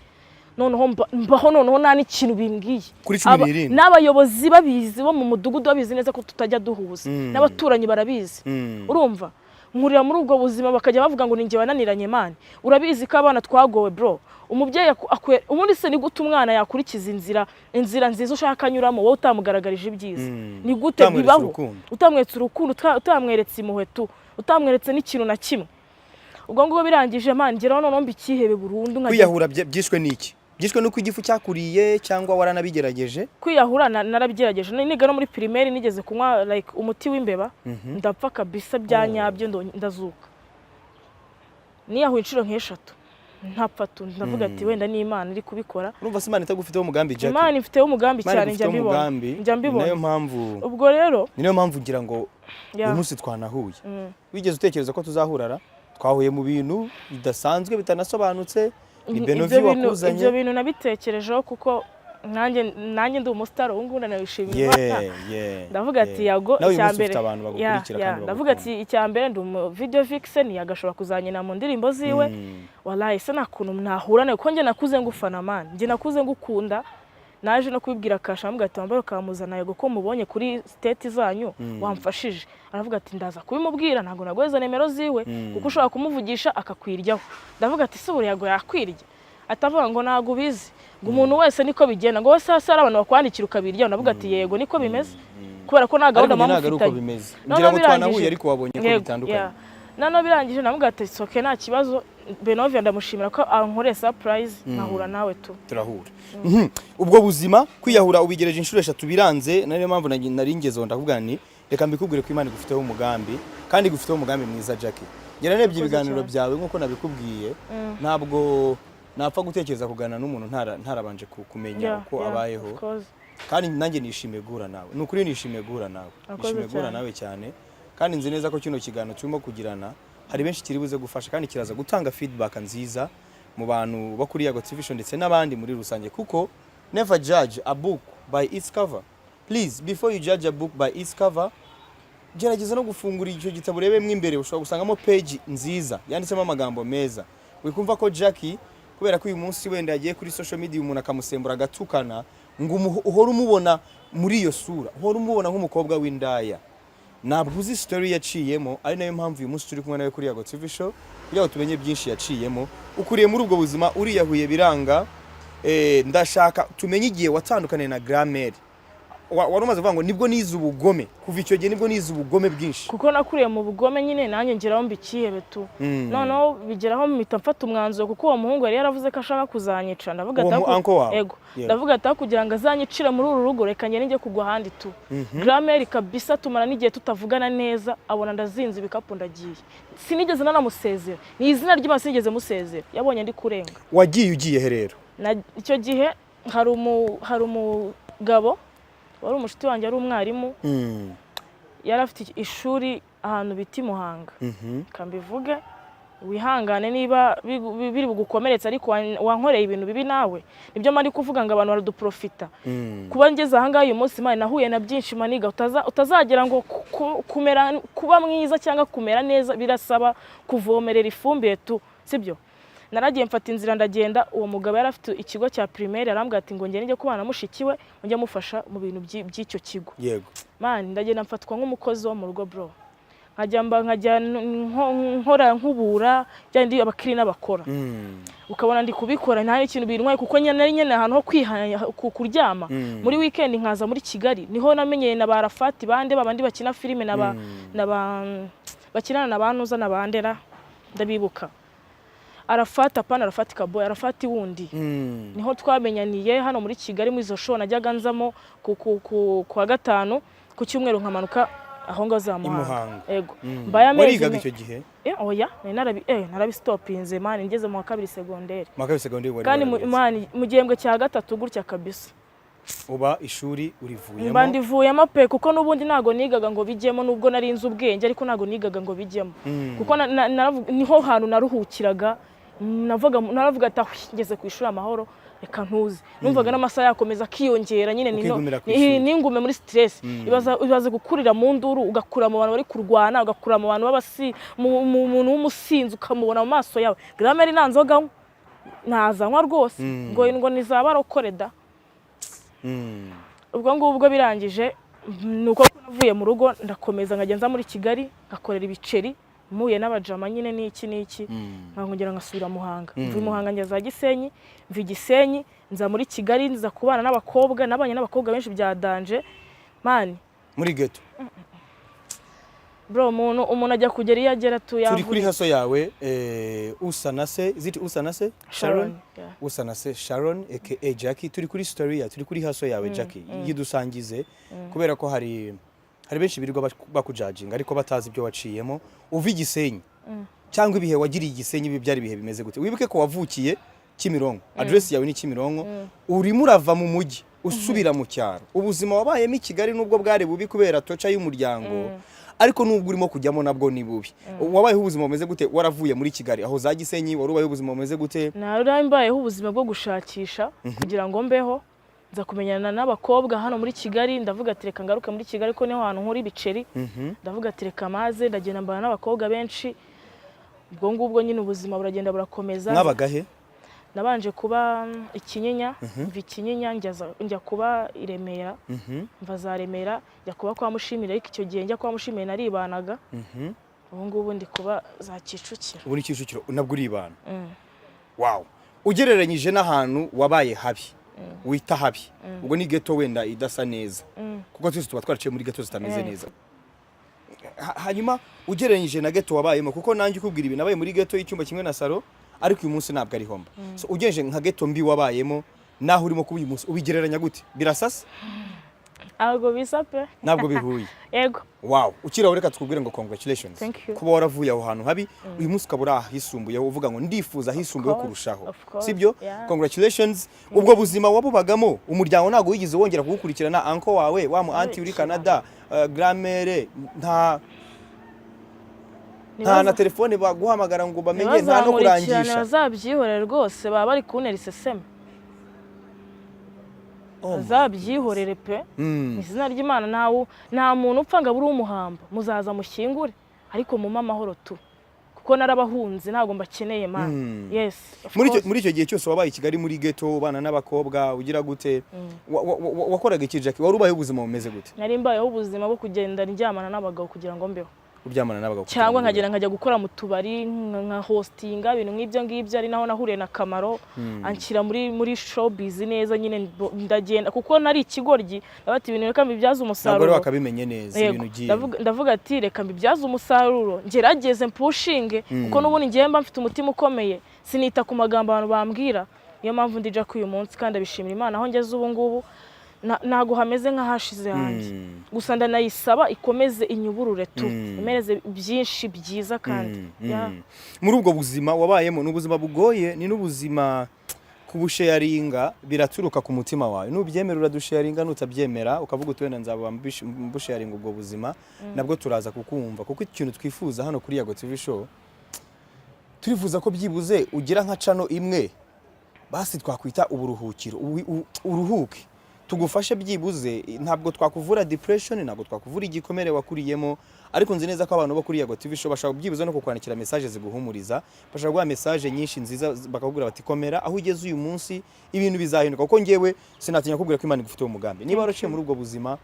Speaker 1: Noneho mbaho noneho nta n'ikintu bimbwiye.
Speaker 2: Kuri cumi n'irindwi.
Speaker 1: N'abayobozi babizi bo mu mudugudu, babizi neza ko tutajya duhuza, n'abaturanyi barabizi. Urumva nkurira muri ubwo buzima, bakajya bavuga ngo ni njye wananiranye. Man, urabizi ko abana twagowe, bro. Umubyeyi ubundi se ni gute umwana yakurikiza inzira nziza ushaka anyuramo, wowe utamugaragarije ibyiza? Ni gute
Speaker 2: Utamweretse
Speaker 1: bibaho?
Speaker 2: urukundo.
Speaker 1: Utamweretse urukundo, utamweretse impuhwe tu, utamweretse n'ikintu na kimwe. Ubwo ngubwo birangije, man, ngeraho noneho mba ikihebe burundu, nkajya
Speaker 2: Kwiyahura byishwe n'iki? Byishwe n'uko igifu cyakuriye, cyangwa waranabigerageje?
Speaker 1: Kwiyahura narabigerageje. Niga no muri primaire nigeze kunywa like umuti w'imbeba, ndapfa kabisa bya nyabyo, ndazuka. Niyahuye inshuro nk'eshatu ntapfa tu. Ndavuga ati wenda ni Imana iri kubikora.
Speaker 2: Urumva se Imana itagufiteho umugambi, Jackie?
Speaker 1: Imana ifiteho umugambi
Speaker 2: Imana
Speaker 1: cyane, njya
Speaker 2: igufiteho
Speaker 1: mbibona.
Speaker 2: umugambi.
Speaker 1: Njya
Speaker 2: Ni
Speaker 1: mbibona.
Speaker 2: nayo mpamvu
Speaker 1: Ubwo rero
Speaker 2: ni nayo mpamvu ngira ngo uyu munsi twanahuye. Wigeze utekereza ko tuzahurara? Twahuye mu bintu bidasanzwe, bitanasobanutse. Ni Benovi wakuzanye.
Speaker 1: Ibyo bintu nabitekerejeho, kuko nanjye ndi umusitari ubu ngubu, ndanabishimira Imana. Ndavuga ati Yago,
Speaker 2: Nawe uyu
Speaker 1: icya
Speaker 2: munsi
Speaker 1: mbere
Speaker 2: ufite abantu bagukurikira kandi
Speaker 1: ndavuga
Speaker 2: bagukunda.
Speaker 1: ati icya mbere ndi umu video vixen, yagashobora kuzanyina mu ndirimbo ziwe. Wallahi se nta kuntu nahura nawe, kuko njye nakuze ngufana, man, njye nakuze ngukunda. Naje no kubibwira Kasha, amubwira ati wambaye ukamuzana Yego, ko mubonye kuri status zanyu, wamfashije. Aravuga ati ndaza kubimubwira, ntabwo naguheza nimero ziwe, kuko ushobora kumuvugisha akakwiryaho. Ndavuga ati se buriya Yago yakwirya? Atavuga ngo ntabwo ubizi, ngo umuntu wese niko bigenda, ngo wese hasi hari abantu bakwandikira ukabiryaho. Ndavuga ati yego, niko bimeze, kubera ko nta gahunda
Speaker 2: Ariko njye
Speaker 1: muba
Speaker 2: ntabwo ari uko
Speaker 1: mufitanye.
Speaker 2: bimeze.
Speaker 1: Noneho
Speaker 2: Ngira ngo twanahuye, ariko wabonye ko
Speaker 1: Yego,
Speaker 2: bitandukanye.
Speaker 1: yeah. Noneho birangije, ndavuga ati soke, nta kibazo. Benovia ndamushimira ko ankoreye surprise, nkahura nawe tu.
Speaker 2: Turahura. Ubwo buzima, kwiyahura ubigereje inshuro eshatu biranze. Niyo mpamvu nari ngezeho, ndavuga nti reka mbikubwire ko Imana igufiteho umugambi, kandi igufiteho umugambi mwiza, Jackie. Njye narebye
Speaker 1: Urakoze
Speaker 2: ibiganiro
Speaker 1: cyane.
Speaker 2: byawe nk'uko nabikubwiye, ntabwo Napfa gutekereza kuganira n'umuntu ntarabanje kumenya uko abayeho.
Speaker 1: Of course.
Speaker 2: Kandi nanjye nishimiye guhura nawe, ni ukuri nishimiye guhura nawe.
Speaker 1: Urakoze
Speaker 2: Nishimiye guhura
Speaker 1: cyane.
Speaker 2: nawe cyane, kandi nzi neza ko kino kiganiro turimo kugirana hari benshi kiri buze gufasha, kandi kiraza gutanga feedback nziza mu bantu bo kuri Yago TV Show ndetse n'abandi muri rusange, kuko never judge a book by its cover. Please, before you judge a book by its cover, gerageza no gufungura icyo gitabo urebemo imbere. Ushobora gusangamo page nziza yanditsemo amagambo meza. Wikumva ko Jackie, kubera ko uyu munsi wenda yagiye kuri social media, umuntu akamusembura agatukana, ngo uhore umubona muri iyo sura, uhore umubona nk'umukobwa w'indaya. Ntabwo uzi story yaciyemo, ari nayo mpamvu uyu munsi turi kumwe nawe kuri Yago TV Show kugira ngo tumenye byinshi yaciyemo. Ukuriye muri ubwo buzima, uriyahuye biranga. Ndashaka tumenye igihe watandukaniye na grand-mère. Wari umaze kuvuga ngo nibwo nize ubugome, kuva icyo gihe nibwo nize ubugome bwinshi.
Speaker 1: Kuko nakuriye mu bugome nyine, nanjye ngeraho mba ikihebe tu. Noneho bigeraho mpita mfata umwanzuro, kuko uwo muhungu yari yaravuze ko ashaka kuzanyica. Ndavuga
Speaker 2: Uwo
Speaker 1: ati
Speaker 2: mu uncle wawe?
Speaker 1: Ego.
Speaker 2: Yego.
Speaker 1: Ndavuga ati aho kugira ngo azanyicire muri uru rugo, reka ngende njye kugwa ahandi tu. Grand-mère kabisa tumara n'igihe tutavugana neza, abona ndazinze ibikapu ndagiye. Sinigeze nanamusezera, ni izina ry'Imana, sinigeze musezera, yabonye ndi kurenga.
Speaker 2: Wagiye ugiye he rero?
Speaker 1: Icyo gihe hari umugabo wari umushuti wanjye, ari umwarimu, yari afite ishuri ahantu bita i Muhanga. Kambivuge wihangane niba biri bugukomeretse, ariko wankoreye ibintu bibi nawe. Nibyo mari kuvuga ngo abantu baraduprofita. Kuba ngeze ahangaha uyu munsi, man, nahuye na byinshi, my nigga. Utazagira ngo kumera, kuba mwiza cyangwa kumera neza birasaba kuvomerera ifumbire tu, sibyo? Naragiye mfata inzira ndagenda. Uwo mugabo yari afite ikigo cya primaire, arambwira ati ngo ngende njye kubana na mushiki we, njye mufasha mu bintu by'icyo kigo. Man, ndagenda mfatwa nk'umukozi wo mu rugo, bro. Nkajya mba nkajya nkora nkubura bya bindi abakirina bakora. Ukabona ndi kubikora nta n'ikintu bintwaye, kuko nyine nari nkeneye ahantu ho kuryama. Muri weekend nkaza muri Kigali, niho namenyeye na ba Rafati bande babandi bakina filime na ba na ba bakinana na ba Nuza na ba Ndera. Ndabibuka, Arafati, apana Arafati Kaboy, Arafati wundi. Niho twamenyaniye hano muri Kigali, muri izo show najyaga nzamo ku wa gatanu, ku cyumweru nkamanuka aho ngaho za
Speaker 2: I
Speaker 1: Muhanga.
Speaker 2: Muhanga.
Speaker 1: Ego. Mbaye amezi
Speaker 2: Warigaga icyo gihe?
Speaker 1: Oya, nari narabistopinze, man, ngeze mu wa kabiri segonderi.
Speaker 2: Mu wa kabiri segonderi wari
Speaker 1: Kandi
Speaker 2: wararetse.
Speaker 1: Man, mu gihembwe cya gatatu gutya kabisa.
Speaker 2: Uba ishuri urivuyemo?
Speaker 1: Mba ndivuyemo pe, kuko n'ubundi ntago nigaga ngo bijyemo, nubwo nari nzi ubwenge, ariko ntago nigaga ngo bijyemo. Kuko niho hantu naruhukiraga. Naravuga ati: "Ahwi, ngeze ku ishuri amahoro, reka ntuze." Numvaga n'amasaha yakomeza akiyongera nyine
Speaker 2: Ukigumira ku ishuri.
Speaker 1: Ningume muri stress. Ibaze gukurira mu nduru, ugakura mu bantu bari kurwana, ugakura mu bantu b'abasi, mu muntu w'umusinzi ukamubona mu maso yawe. Grand-mère nta nzoga anywa, ntazanywa rwose. Ngo ni za barokore da. Ubwo ngubwo birangije, ni uko navuye mu rugo, ndakomeza nkajya nza muri Kigali ngakorera ibiceri, mpuye n'abajama nyine n'iki n'iki, nkongera ngasubira Muhanga. Mva i Muhanga njya za Gisenyi, mva i Gisenyi nza muri Kigali, nza kubana n'abakobwa. Nabanye n'abakobwa benshi bya danger, man.
Speaker 2: Muri ghetto.
Speaker 1: Bro, umuntu ajya kugera iyo agera tu.
Speaker 2: Turi kuri hustle yawe, Usanase, is it Usanase Sharon?
Speaker 1: Yeah.
Speaker 2: Usanase Sharon aka Jackie. Turi kuri story ya, turi kuri hustle yawe, Jackie, yidusangize, kubera ko hari benshi birirwa bakujudginga ariko batazi ibyo waciyemo uva i Gisenyi, cyangwa ibihe wagiriye i Gisenyi. Ibi byari ibihe bimeze gute? Wibuke ko wavukiye Kimironko, address yawe ni Kimironko. Urimo urava mu mujyi usubira mu cyaro. Ubuzima wabayemo i Kigali, nubwo bwari bubi kubera torture y'umuryango, ariko nubwo urimo kujyamo nabwo ni bubi. Wabayeho ubuzima bumeze gute waravuye muri Kigali aho za Gisenyi? Wari ubayeho ubuzima bumeze gute?
Speaker 1: Nari mbayeho ubuzima bwo gushakisha kugira ngo mbeho. Nza kumenyana n'abakobwa hano muri Kigali. Ndavuga ati reka ngaruke muri Kigali ko niho hantu nkura ibiceri. Ndavuga ati reka maze ndagenda mbana n'abakobwa benshi. Ubwo ngubwo nyine ubuzima buragenda burakomeza.
Speaker 2: Mwabaga he?
Speaker 1: Nabanje kuba i Kinyinya, mva i Kinyinya njya kuba i Remera, mva za Remera njya kuba kwa Mushimire, ariko icyo gihe njya kwa Mushimire naribanaga. Ubu ngubu ndi kuba za Kicukiro.
Speaker 2: Ubu ni Kicukiro, nabwo uribana? Wow, ugereranyije n'ahantu wabaye habi, wita habi, ubwo ni ghetto wenda idasa neza, kuko twese tuba twaraciye muri ghetto zitameze neza. Hanyuma ugereranyije na ghetto wabayemo, kuko nanjye ukubwira ibi nabaye muri ghetto y'icyumba kimwe na salo, ariko uyu munsi ntabwo ariho mba. So ugereje nka ghetto mbi wabayemo naho urimo kuba uyu munsi, ubigereranya gute? Birasasa?
Speaker 1: Ntabwo bisa pe.
Speaker 2: Ntabwo bihuye.
Speaker 1: Yego.
Speaker 2: Wow, ukiraho reka tukubwire ngo congratulations
Speaker 1: Thank you.
Speaker 2: kuba waravuye aho hantu habi, uyu munsi ukaba uri ahisumbuyeho, uvuga ngo ndifuza ahisumbuyeho
Speaker 1: Course,
Speaker 2: kurushaho.
Speaker 1: of course,
Speaker 2: Sibyo?
Speaker 1: yeah.
Speaker 2: Congratulations. Ubwo buzima wabubagamo, umuryango ntabwo wigeze wongera kugukurikirana? Uncle wawe, wa mu auntie uri Canada, grand-mère, nta na telefone baguhamagara ngo bamenye, nta no
Speaker 1: Ntibazankurikirane.
Speaker 2: kurangisha?
Speaker 1: Bazabyihorere rwose, baba bari kuntera iseseme.
Speaker 2: Oh my.
Speaker 1: Bazabyihorere pe. Mu izina ry'Imana, nta muntu upfa ngo abure umuhamba. Muzaza mushyingure, ariko mumpe amahoro tu, kuko narabahunze, ntabwo mbakeneye, man. Yes, of course.
Speaker 2: Muri icyo gihe cyose wabaye i Kigali muri ghetto, ubana n'abakobwa, ugira gute? Wakoraga iki, Jackie? Wari ubayeho ubuzima bumeze gute?
Speaker 1: Nari mbayeho ubuzima bwo kugenda ndyamana n'abagabo kugira ngo mbeho.
Speaker 2: Uryamana n'abagabo kugira
Speaker 1: Cyangwa
Speaker 2: ngo
Speaker 1: nkagenda nkajya gukora mu tubari, nka hostinga, ibintu nk'ibyo ngibyo, ari naho nahuriye na Kamaro, anshyira muri showbiz neza nyine, ndagenda kuko nari ikigoryi, ndavuga ati ibintu reka mbibyaze
Speaker 2: Ntabwo wari
Speaker 1: umusaruro.
Speaker 2: wakabimenye neza
Speaker 1: Yego,
Speaker 2: ibintu ugiye.
Speaker 1: Ndavuga ati reka mbibyaze umusaruro, ngerageze mpushinge, kuko n'ubundi ngewe mba mfite umutima ukomeye, sinita ku magambo abantu bambwira. Niyo mpamvu ndi Jackie uyu munsi, kandi abishimira Imana aho ngeze ubu ngubu. Ntago hameze nk'ahashize hanjye. Gusa ndanayisaba ikomeze inyuburure tu, imereze byinshi byiza kandi. Yeah.
Speaker 2: Muri ubwo buzima wabayemo, ni ubuzima bugoye, ni n'ubuzima kubusharinga biraturuka ku mutima wawe. Nubyemera uradusharinga, nutabyemera ukavuga uti wenda nzaba mbusharinga ubwo buzima, nabwo turaza kukumva, kuko ikintu twifuza hano kuri Yago TV Show, turifuza ko byibuze ugira nka channel imwe basi twakwita uburuhukiro, uruhuke, tugufashe byibuze. Ntabwo twakuvura depression, ntabwo twakuvura igikomere wakuriyemo, ariko nzi neza ko abantu bo kuri Yago TV Show bashobora byibuze no kukwandikira message ziguhumuriza, bashobora guha message nyinshi nziza, bakakubwira bati komera, aho ugeze uyu munsi ibintu bizahinduka, kuko ngewe sinatinya kukubwira ko Imana igufitiye umugambi. Niba waraciye muri ubwo buzima,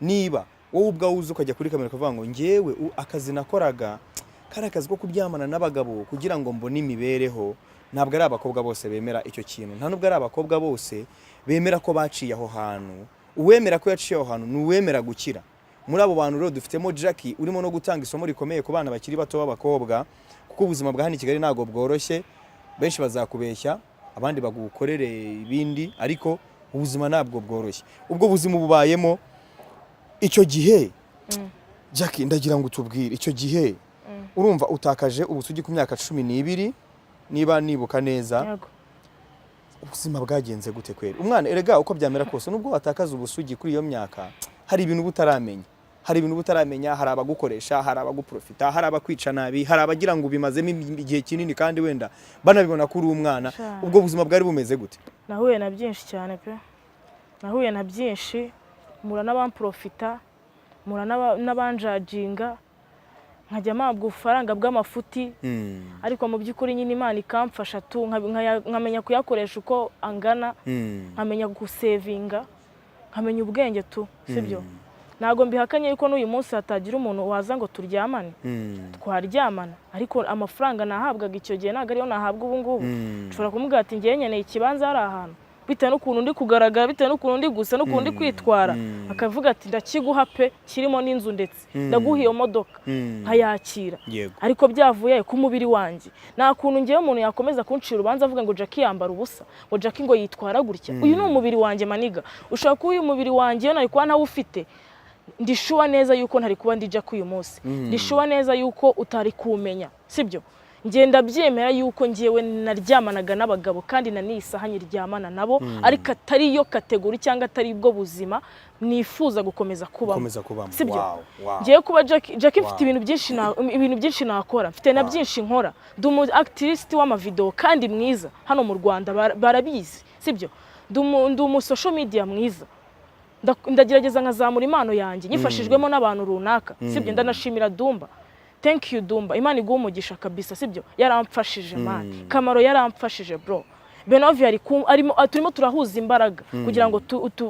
Speaker 2: niba wowe ubwawe uzi ukajya kuri kamera ukavuga ngo ngewe akazi nakoraga kari akazi ko kuryamana n'abagabo kugira ngo mbone imibereho, ntabwo ari abakobwa bose bemera icyo kintu, nta nubwo ari abakobwa bose bemera ko baciye aho hantu. Uwemera ko yaciye aho hantu ni uwemera gukira. Muri abo bantu rero dufitemo Jackie urimo no gutanga isomo rikomeye ku bana bakiri bato b'abakobwa, kuko ubuzima bwa hano i Kigali ntabwo bworoshye. Benshi bazakubeshya, abandi bagukorere ibindi, ariko ubuzima ntabwo bworoshye. Ubwo buzima ububayemo icyo gihe, Jackie, ndagira ngo utubwire icyo gihe. Urumva utakaje ubusugi ku myaka 12, niba nibuka neza.
Speaker 1: Yego.
Speaker 2: Ubuzima bwagenze gute kweri? Umwana erega uko byamera kose, nubwo watakaza ubusugi kuri iyo myaka, hari ibintu uba utaramenya, hari ibintu uba utaramenya. Hari abagukoresha, hari abaguprofita, hari abakwica nabi, hari abagira ngo ubimazemo igihe kinini kandi wenda banabibona ko uri umwana.
Speaker 1: Sha.
Speaker 2: Ubwo buzima bwari bumeze gute?
Speaker 1: Nahuye na byinshi cyane pe, nahuye na byinshi, mpura n'abamprofita, mpura n'abanjajinga, nkajya mpabwa ubufaranga bw'amafuti, ariko mu by'ukuri nyine Imana ikamfasha tu, nkamenya kuyakoresha uko angana, nkamenya gusevinga, nkamenya ubwenge tu. Sibyo, ntabwo mbihakanye yuko n'uyu munsi hatagira umuntu waza ngo turyamane, twaryamana, ariko amafaranga nahabwaga icyo gihe ntabwo ariyo nahabwa ubu ngubu. Nshobora kumubwira ati ngewe nkeneye ikibanza hari ahantu, bitewe n'ukuntu ndi kugaragara, bitewe n'ukuntu ndi gusa n'ukuntu ndi kwitwara, akavuga ati ndakiguha pe, kirimo n'inzu, ndetse ndaguha iyo modoka, nkayakira. Ariko byavuye ku mubiri wanjye, nta kuntu ngewe umuntu yakomeza kuncira urubanza avuga ngo Jackie yambara ubusa, ngo Jackie ngo yitwara gutya. Uyu ni umubiri wanjye, my nigga. Ushobora kuba uyu mubiri wanjye iyo nari kuba ntawufite, ndi sure neza yuko ntari kuba ndi Jackie uyu munsi, ndi sure neza yuko utari kumenya. Sibyo, ngenda byemera yuko ngewe naryamanaga n'abagabo, kandi na n'iyi saha nyiryamana nabo, ariko atari yo category cyangwa atari bwo buzima nifuza gukomeza kubamo.
Speaker 2: Gukomeza kubamo.
Speaker 1: Sibyo?
Speaker 2: Wow.
Speaker 1: Ngiye kuba Jackie, Jackie mfite ibintu byinshi nakora, mfite na byinshi nkora. Ndi umu activist w'amavideo kandi mwiza hano mu Rwanda, barabizi. Sibyo? Ndi umu social media mwiza. Ndagerageza nkazamura impano yanjye nyifashijwemo n'abantu runaka. Sibyo? Ndanashimira Dumba. Thank you Dumba, Imana iguhe umugisha kabisa. Sibyo? Yaramfashije, man. Kamaro yaramfashije, bro. Benovi arimo, turimo turahuza imbaraga kugira ngo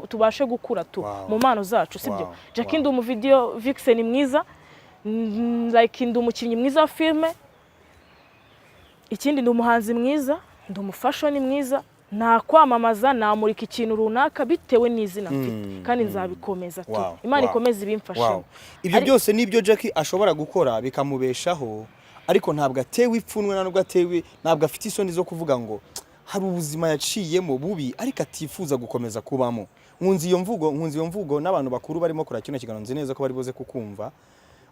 Speaker 1: tubashe gukura tu mu mpano zacu. Sibyo? Jackie, ndi umuvideo vixen mwiza, like ndi umukinnyi mwiza wa filime, ikindi ndi umuhanzi mwiza, ndi umufashoni mwiza, nakwamamaza, namurika ikintu runaka bitewe n'izina mfite, kandi nzabikomeza tu. Imana ikomeze ibimfashemo.
Speaker 2: Ibyo byose nibyo Jackie ashobora gukora bikamubeshaho, ariko ntabwo atewe ipfunwe, ntabwo atewe, ntabwo afite isoni zo kuvuga ngo Hari ubuzima yaciyemo bubi ariko atifuza gukomeza kubamo. Nkunze iyo mvugo, nkunze iyo mvugo. N'abantu bakuru barimo kureba kino kiganiro, nzi neza ko bari buze kukumva.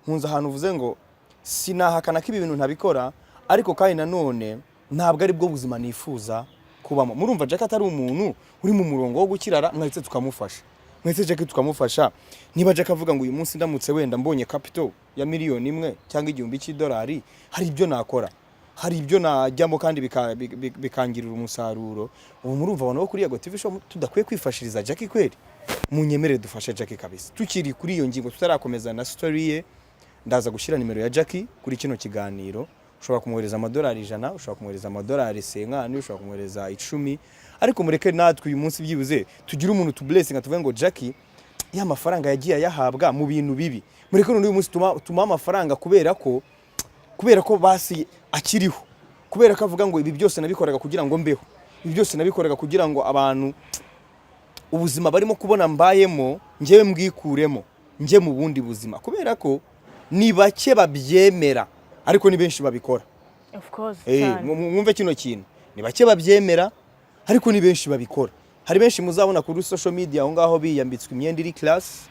Speaker 2: Nkunze ahantu uvuze ngo sinahakana ko ibi bintu ntabikora, ariko kandi nanone ntabwo ari bwo buzima nifuza kubamo. Murumva Jack atari umuntu uri mu murongo wo gukirara. Mwahise tukamufasha, mwahise Jack tukamufasha. Niba Jack avuga ngo uyu munsi ndamutse wenda mbonye capital ya 1 miliyoni cyangwa $1000, hari ibyo nakora, hari ibyo najyamo kandi bikangirira umusaruro. Ubu murumva abantu bo kuri Yago TV Show tudakwiye kwifashiriza Jack kweri? Munyemerere dufashe Jack kabisa. Tukiri kuri iyo ngingo, tutarakomeza na story ye, ndaza gushyira nimero ya Jackie kuri kino kiganiro. Ushobora kumwohereza $100, ushobora kumwohereza $50, ushobora kumwohereza 10, ariko mureke natwe uyu munsi byibuze tugire umuntu tublessinga, tuvuge ngo Jackie ya mafaranga yagiye ayahabwa mu bintu bibi, mureke none uyu munsi tuma amafaranga kubera ko basi akiriho, kubera ko avuga ngo ibi byose nabikoraga kugira ngo mbeho, ibi byose nabikoraga kugira ngo abantu ubuzima barimo kubona mbayemo njyewe mbwikuremo njye mu bundi buzima, kubera ko ni bake babyemera ariko ni benshi babikora.
Speaker 1: Of course.
Speaker 2: Eh,
Speaker 1: cyane.
Speaker 2: mwumve kino kintu: ni bake babyemera ariko ni benshi babikora. Hari benshi muzabona kuri social media aho ngaho biyambitswe imyenda iri class,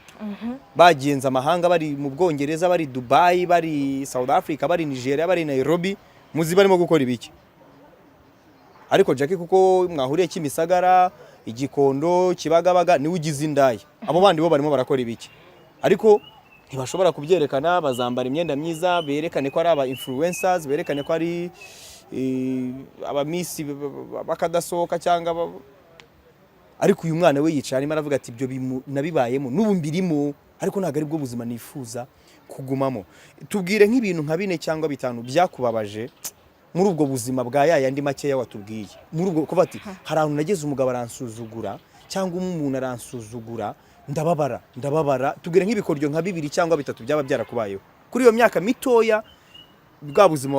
Speaker 2: bagenze amahanga, bari mu Bwongereza, bari Dubai, bari South Africa, bari Nigeria, bari Nairobi, muzi barimo gukora ibiki? Ariko Jackie, kuko mwahuriye Kimisagara, Igikondo, Kibagabaga, niwe ugize indaya. Abo bandi bo barimo barakora ibiki? Ariko ntibashobora kubyerekana. Bazambara imyenda myiza, berekane ko ari aba influencers, berekane ko ari abamisi bakadasohoka cyangwa ariko uyu mwana we yicaye arimo aravuga ati ibyo nabibayemo, n'ubu mbirimo, ariko ntabwo ari bwo buzima nifuza kugumamo. Tubwire nk'ibintu nka bine cyangwa bitanu byakubabaje muri ubwo buzima bwa ya yandi makeya watubwiye, muri ubwo kuvuga ati hari ahantu nageze umugabo aransuzugura cyangwa umuntu aransuzugura, ndababara, ndababara. Tubwire nk'ibikoryo nka bibiri cyangwa bitatu byaba byarakubayeho kuri iyo myaka mitoya, bwa buzima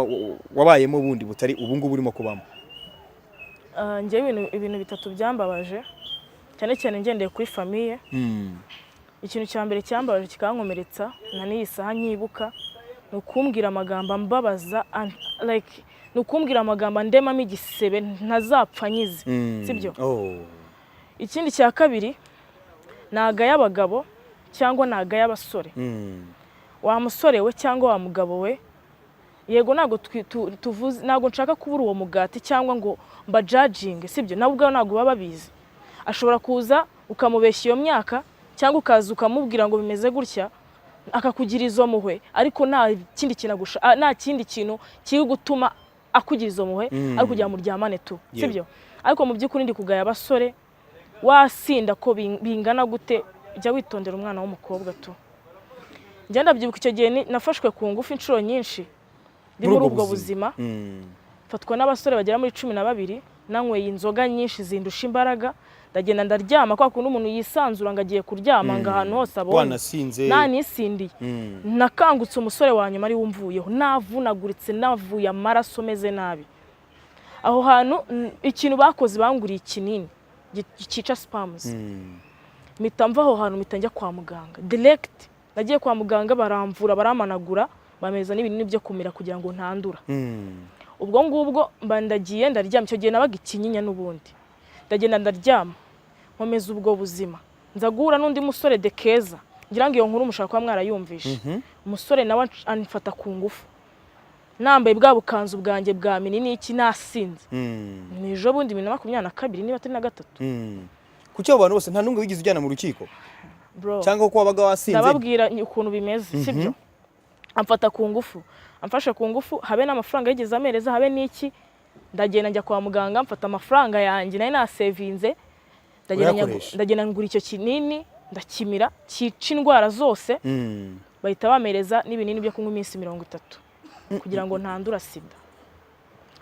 Speaker 2: wabayemo bundi butari ubu ngubu urimo kubamo.
Speaker 1: Ah, njyewe ibintu bitatu byambabaje cyane cyane ngendeye kuri famille. Ikintu cya mbere cyambabaje kikankomeretsa na n'iyi saha nyibuka ni ukumbwira amagambo ambabaza, like ni ukumbwira amagambo andemamo igisebe ntazapfa nyize, sibyo?
Speaker 2: Oh.
Speaker 1: Ikindi cya kabiri, ni agay'abagabo cyangwa ni agay'abasore. Wa musore we cyangwa wa mugabo we, yego ntabwo tuvuze, ntabwo nshaka kubura uwo mugati cyangwa ngo mbajudginge, sibyo? Nabo ubwabo ntabwo baba babizi. Ashobora kuza ukamubeshya iyo myaka, cyangwa ukaza ukamubwira ngo bimeze gutya, akakugira izo mpuhwe, ariko nta kindi kintu nta kindi kintu kiri gutuma akugira izo mpuhwe ari kugira ngo muryamane tu, sibyo? Ariko mu by'ukuri ndi kugaya abasore. Wasinda ko bingana gute, jya witondera umwana w'umukobwa tu. Njya ndabyibuka icyo gihe nafashwe ku ngufu inshuro nyinshi ndi muri ubwo buzima, mfatwa n'abasore bagera muri 12, nanyweye inzoga nyinshi zindusha imbaraga, ndagenda ndaryama kwa kundi umuntu yisanzura ngo agiye kuryama, ngo ahantu hose abonye.
Speaker 2: Wanasinze.
Speaker 1: Nanisindiye. Nakangutse umusore wa nyuma ari wumvuyeho, navunaguritse, navuye amaraso, meze nabi. Aho hantu ikintu bakoze, banguriye ikinini cyica sperms. Mpita mva aho hantu, mpita njya kwa muganga direct. Nagiye kwa muganga baramvura, baramanagura, bameza n'ibinini byo kumira kugira ngo ntandura. Ubwo ngubwo mba ndagiye ndaryama. Icyo gihe nabaga ikinyinya n'ubundi, ndagenda ndaryama, nkomeza ubwo buzima, nza guhura n'undi musore de keza. Ngira ngo iyo nkuru mushobora kuba mwarayumvishe. Umusore nawe amfata ku ngufu nambaye bwa bukanzu bwanjye bwa mini n'iki, nasinze. Ni ejo bundi 2022 niba atari na gatatu.
Speaker 2: Kuki abo bantu bose nta n'umwe wigeze ujyana mu rukiko?
Speaker 1: Bro,
Speaker 2: cyangwa ko wabaga wasinze?
Speaker 1: Ndababwira ukuntu bimeze, sibyo? Amfata ku ngufu, amfashe ku ngufu, habe n'amafaranga yigeze amereza, habe n'iki. Ndagenda njya kwa muganga, mfata amafaranga yanjye nari nasevinze, ndagenda
Speaker 2: Urayakoresha?
Speaker 1: ndagenda ngura icyo kinini, ndakimira, cyica indwara zose. Bahita bamereza n'ibinini byo kunywa iminsi 30 kugira ngo ntandura sida.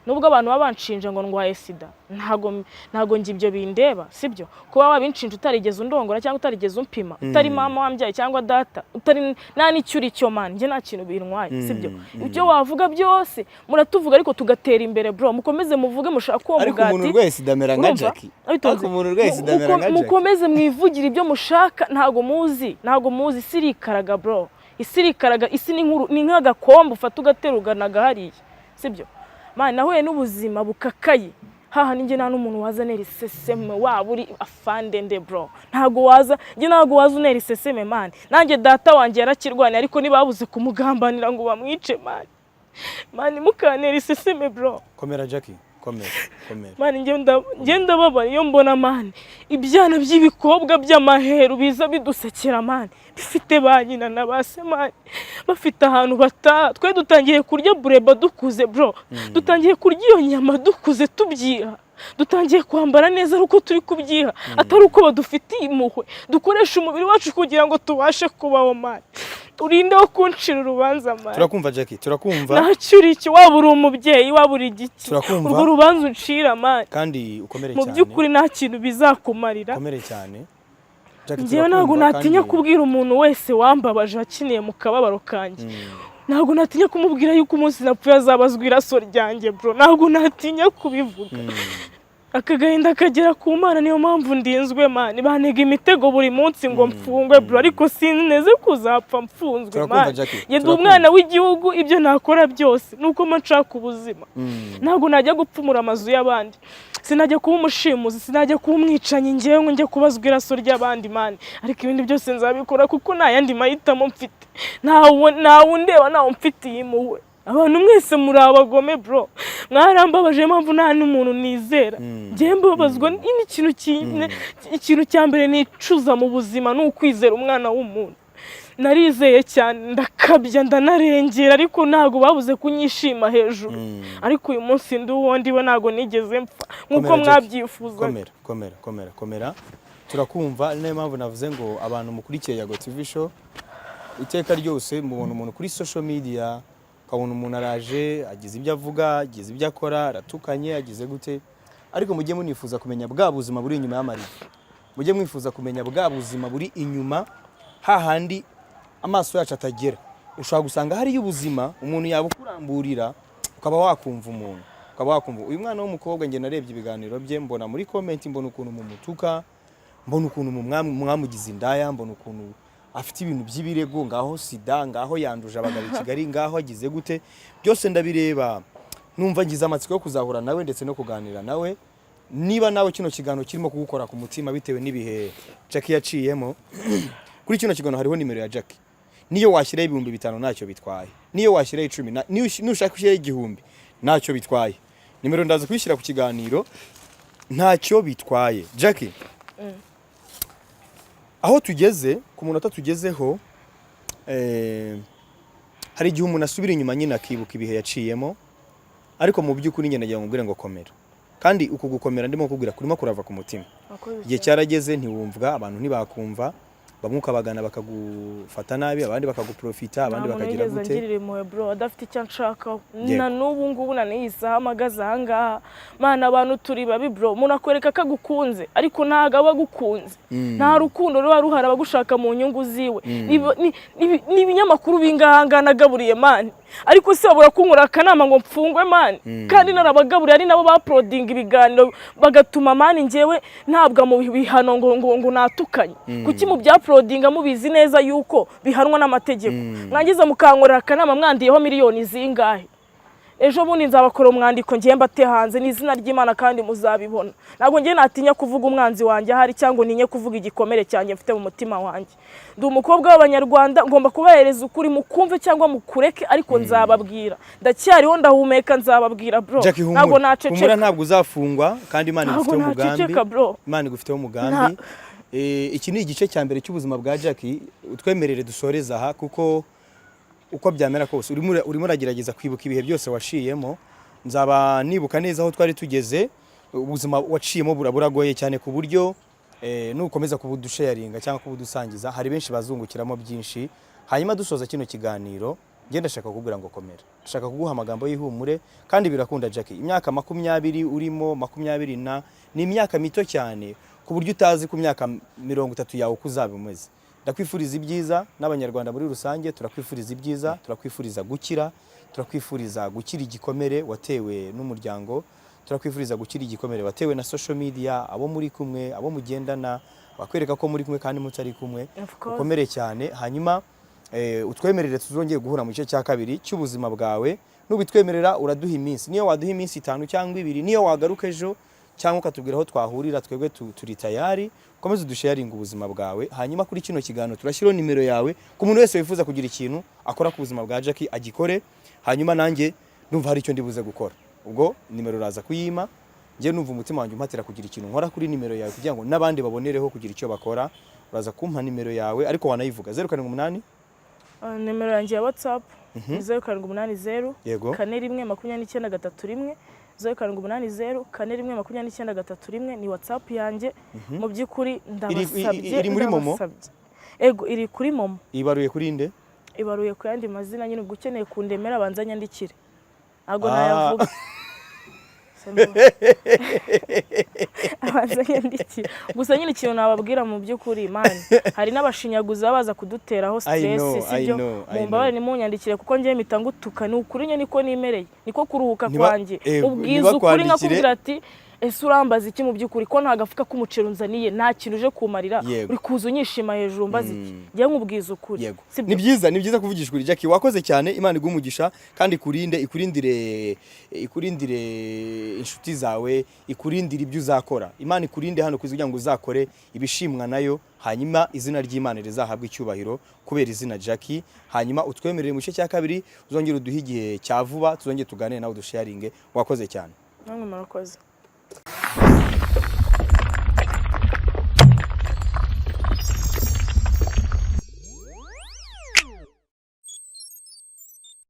Speaker 1: Nubwo abantu baba banshinja ngo ndwaye sida, ntago njye ibyo bindeba, sibyo? Kuba wabinshinja utarigeze undongora cyangwa utarigeze umpima, utari mama wambyaye cyangwa data, utari nta n'icyo uri cyo, man, njye nta kintu bintwaye, sibyo? Ibyo wavuga byose, muratuvuga ariko tugatera imbere, bro. Mukomeze muvuge, mushaka uwo
Speaker 2: Ariko
Speaker 1: mugati.
Speaker 2: umuntu urwaye sida amera nka
Speaker 1: Urumva?
Speaker 2: Jackie.
Speaker 1: Abitonze.
Speaker 2: Ariko umuntu urwaye sida amera nka Jackie.
Speaker 1: Mukomeze mwivugire ibyo mushaka. Ntago muzi, ntago muzi. Isi irikaraga, bro, isi irikaraga. Isi ni nkuru, ni nk'agakombe ufata ugateruganaga hariya, sibyo? Man, nahuye n'ubuzima bukakaye. Haha ninjye nta n'umuntu waza nera iseseme, waba uri afandende bro, ntago waza, njye ntago waza unera iseseme man. Nanjye data wanjye yarakirwaniye, ariko ntibabuze kumugambanira ngo bamwice man. Man, mukantera iseseme bro.
Speaker 2: Komera Jackie, komera, komera.
Speaker 1: Man, njye ndababara iyo mbona man ibyana by'ibikobwa by'amaheru biza bidusekera man, bifite ba nyina na ba se man, bafite ahantu bataha. Twe dutangiye kurya bureba dukuze bro, dutangiye kurya iyo nyama dukuze tubyiha, dutangiye kwambara neza ari uko turi kubyiha, atari uko badufitiye impuhwe. Dukoresha umubiri wacu kugira ngo tubashe kubaho man. Urinde wo kuncira urubanza man.
Speaker 2: Turakumva Jackie, turakumva.
Speaker 1: Ntacyo uri icyo, waba uri umubyeyi, waba uri igiki,
Speaker 2: Turakumva.
Speaker 1: urwo rubanza uncira man,
Speaker 2: Kandi ukomere
Speaker 1: mu
Speaker 2: cyane.
Speaker 1: by'ukuri nta kintu bizakumarira.
Speaker 2: Ukomere cyane Jackie,
Speaker 1: Njyewe ntabwo
Speaker 2: turakumva.
Speaker 1: natinya kubwira umuntu wese wambabaje akiniye mu kababaro kanjye. Ntabwo natinya kumubwira yuko umunsi napfuye azabazwa iraso ryanjye bro. Ntabwo natinya kubivuga. Aka gahinda kagera ku Mana, niyo mpamvu ndinzwe man. Bantega imitego buri munsi ngo mfungwe bro, ariko sineze kuzapfa mfunzwe
Speaker 2: Turakumva,
Speaker 1: man.
Speaker 2: Jackie,
Speaker 1: Njye ndi
Speaker 2: turakumva.
Speaker 1: umwana w'igihugu, ibyo nakora byose ni uko mba nshaka ubuzima. Ntabwo najya gupfumura amazu y'abandi, sinajya kuba umushimuzi, sinajya kuba umwicanyi ngewe ngo njye kubazwa iraso ry'abandi man. Ariko ibindi byose nzabikora kuko nta yandi mahitamo mfite. Ntawe undeba, ntawe mfitiye impuhwe. Abantu mwese muri abagome bro, mwarambabaje, niyo mpamvu nta n'umuntu nizera. Njyewe mbabazwa n'ikintu ikintu cya mbere nicuza mu buzima ni ukwizera umwana w'umuntu. Narizeye cyane, ndakabya, ndanarengera, ariko ntabwo babuze kunyishima hejuru. Ariko uyu munsi ndi uwo ndiwe, ntabwo nigeze mpfa nk'uko
Speaker 2: Komera, Jackie.
Speaker 1: mwabyifuzaga.
Speaker 2: Komera, komera, komera, komera, turakumva. Ari nayo mpamvu navuze ngo abantu mukurikiye Yago TV Show, iteka ryose mubona umuntu kuri social media, ukabona umuntu araje, agize ibyo avuga, agize ibyo akora, aratukanye, agize gute, ariko mujye munifuza kumenya bwa buzima buri inyuma y'amarido. Mujye mwifuza kumenya bwa buzima buri inyuma, hahandi amaso yacu atagera. Ushobora gusanga hariyo ubuzima umuntu yabukuramburira, ukaba wakumva umuntu, ukaba wakumva uyu mwana w'umukobwa. Njye narebye ibiganiro bye, mbona muri comment, mbona ukuntu mumutuka, mbona ukuntu mwamugize indaya, mbona ukuntu afite ibintu by'ibirego, ngaho sida, ngaho yanduje abagabo i Kigali, ngaho agize gute. Byose ndabireba, numva ngize amatsiko yo kuzahura nawe ndetse no kuganira nawe. Niba nawe kino kiganiro kirimo kugukora ku mutima bitewe n'ibihe Jackie yaciyemo, kuri kino kiganiro hariho nimero ya Jackie. Niyo washyiraho 5000 ntacyo bitwaye, niyo washyiraho 10, nushaka ushyiraho 1000 ntacyo bitwaye. Nimero ndaza kuyishyira ku kiganiro, ntacyo bitwaye. Jackie, aho tugeze ku munota tugezeho, hari igihe umuntu asubira inyuma nyine akibuka ibihe yaciyemo, ariko mu by'ukuri njye nagira ngo nkubwire ngo komera. Kandi uku gukomera ndimo kukubwira kurimo kurava ku mutima.
Speaker 1: Wakoze
Speaker 2: Igihe
Speaker 1: cyane.
Speaker 2: cyarageze ntiwumvwa, abantu ntibakumva, bamwe ukabagana bakagufata nabi, abandi bakaguprofita, abandi
Speaker 1: Nta muntu
Speaker 2: bakagira
Speaker 1: wigeze
Speaker 2: gute.
Speaker 1: angirira impuhwe bro, adafite icyo anshakaho.
Speaker 2: Yego.
Speaker 1: Na n'ubu ngubu, na n'iyi saha mpagaze aha ngaha mana, abantu turi babi bro. Umuntu akwereka ko agukunze, ariko ntabwo aba agukunze. Nta rukundo ruba ruhari, aba agushaka mu nyungu ziwe. Ni ibinyamakuru bingaha nagaburiye man, ariko se babura kunkora akanama ngo mfungwe man? Kandi narabagaburiye, ari nabo baporodinga ibiganiro bagatuma man njyewe ntabwa mu bihano ngo natukanye. Kuki mu byaporodinga mubizi neza yuko bihanwa n'amategeko, mwangiza mukankorera akanama mwandiyeho miliyoni zingahe? Ejo bundi nzabakora umwandiko ngiye mbate hanze ni izina ry'Imana, kandi muzabibona. Ntabwo ngiye natinya kuvuga umwanzi wanjye ahari, cyangwa ntinye kuvuga igikomere cyanjye mfite mu mutima wanjye. Ndi umukobwa w'Abanyarwanda, ngomba kubahereza ukuri, mukumve cyangwa mukureke, ariko nzababwira. Ndacyariho, ndahumeka, nzababwira bro.
Speaker 2: Jackie,
Speaker 1: Ntabwo
Speaker 2: humura, humura.
Speaker 1: naceceka.
Speaker 2: Ntabwo uzafungwa, kandi Imana
Speaker 1: Ntabwo
Speaker 2: igufiteho umugambi.
Speaker 1: naceceka bro.
Speaker 2: Imana igufiteho umugambi. Iki ni igice cya mbere cy'ubuzima bwa Jackie. Utwemerere dusoreze aha, kuko uko byamera kose urimo uragerageza kwibuka ibihe byose waciyemo. Nzaba nibuka neza aho twari tugeze. Ubuzima waciyemo buragoye cyane, ku buryo nukomeza kubudusharinga cyangwa kubudusangiza, hari benshi bazungukiramo byinshi. Hanyuma dusoza kino kiganiro, njye ndashaka kukubwira ngo komera, ndashaka kuguha amagambo y'ihumure, kandi birakunda Jackie. Imyaka 20 urimo, 20 na, ni imyaka mito cyane, ku buryo utazi ku myaka 30 yawe uko uzaba umeze. Ndakwifuriza ibyiza, n'Abanyarwanda muri rusange turakwifuriza ibyiza, turakwifuriza gukira, turakwifuriza gukira igikomere watewe n'umuryango, turakwifuriza gukira igikomere watewe na social media, abo muri kumwe, abo mugendana bakwereka ko muri kumwe kandi mutari kumwe.
Speaker 1: Of course.
Speaker 2: Ukomere cyane. Hanyuma utwemerere tuzongere guhura mu gice cya kabiri cy'ubuzima bwawe. Nubitwemerera uraduha iminsi, niyo waduha iminsi 5 cyangwa 2, niyo wagaruka ejo cyangwa ukatubwira aho twahurira, twebwe turi tayari. Ukomeze udusharinga ubuzima bwawe. Hanyuma kuri kino kiganiro turashyiraho nimero yawe, ku muntu wese wifuza kugira ikintu akora ku buzima bwa Jackie agikore. Hanyuma nanjye numva hari icyo ndibuze gukora, ubwo nimero uraza kuyima. Njye numva umutima wanjye umpatira kugira ikintu nkora kuri nimero yawe kugira ngo n'abandi babonereho kugira icyo bakora. Uraza kumpa nimero yawe, ariko wanayivuga: 078.
Speaker 1: Nimero yanjye ya WhatsApp ni 0780 41 29 31. 0780 41 29 31 ni WhatsApp yanjye. Mu by'ukuri ndabasabye,
Speaker 2: Iri muri Momo?
Speaker 1: ndabasabye. Ego, iri kuri Momo.
Speaker 2: Ibaruye kuri nde?
Speaker 1: Ibaruye ku yandi mazina nyine. Ubwo ukeneye kundemera abanza nyandikire, ntabwo
Speaker 2: Ah.
Speaker 1: nayavuga. Abanza nyandikire. Gusa nyine ikintu nababwira mu by'ukuri, man, hari n'abashinyaguzi baba baza kuduteraho
Speaker 2: I
Speaker 1: stress,
Speaker 2: know, I
Speaker 1: sibyo?
Speaker 2: know, I
Speaker 1: Mumbabarire, nimunyandikire, kuko njyewe mpita ngutuka. Ni ukuri nyine, niko nimereye, niko kuruhuka kwanjye. Ubwiza ukuri,
Speaker 2: Ntibakwandikire.
Speaker 1: nkakubwira ati: "Ese urambaza iki mu by'ukuri, ko nta gafuka k'umuceri unzaniye, nta kintu uje kumarira, uri kuza unyishima hejuru, mbaza iki?" Njyewe nkubwiza ukuri. Sibyo?
Speaker 2: Ni byiza, ni byiza kuvugisha ukuri. Jackie, wakoze cyane. Imana iguhe umugisha kandi ikurinde, ikurindire, ikurindire inshuti zawe, ikurindire ibyo uzakora. Imana ikurinde hano kugira ngo uzakore ibishimwa nayo, hanyuma izina ry'Imana rizahabwe icyubahiro kubera izina Jackie. Hanyuma utwemerere mu gice cya kabiri uzongere uduhe igihe cya vuba, tuzongere tuganire nawe, udusharinge. Wakoze cyane.
Speaker 1: Namwe murakoze.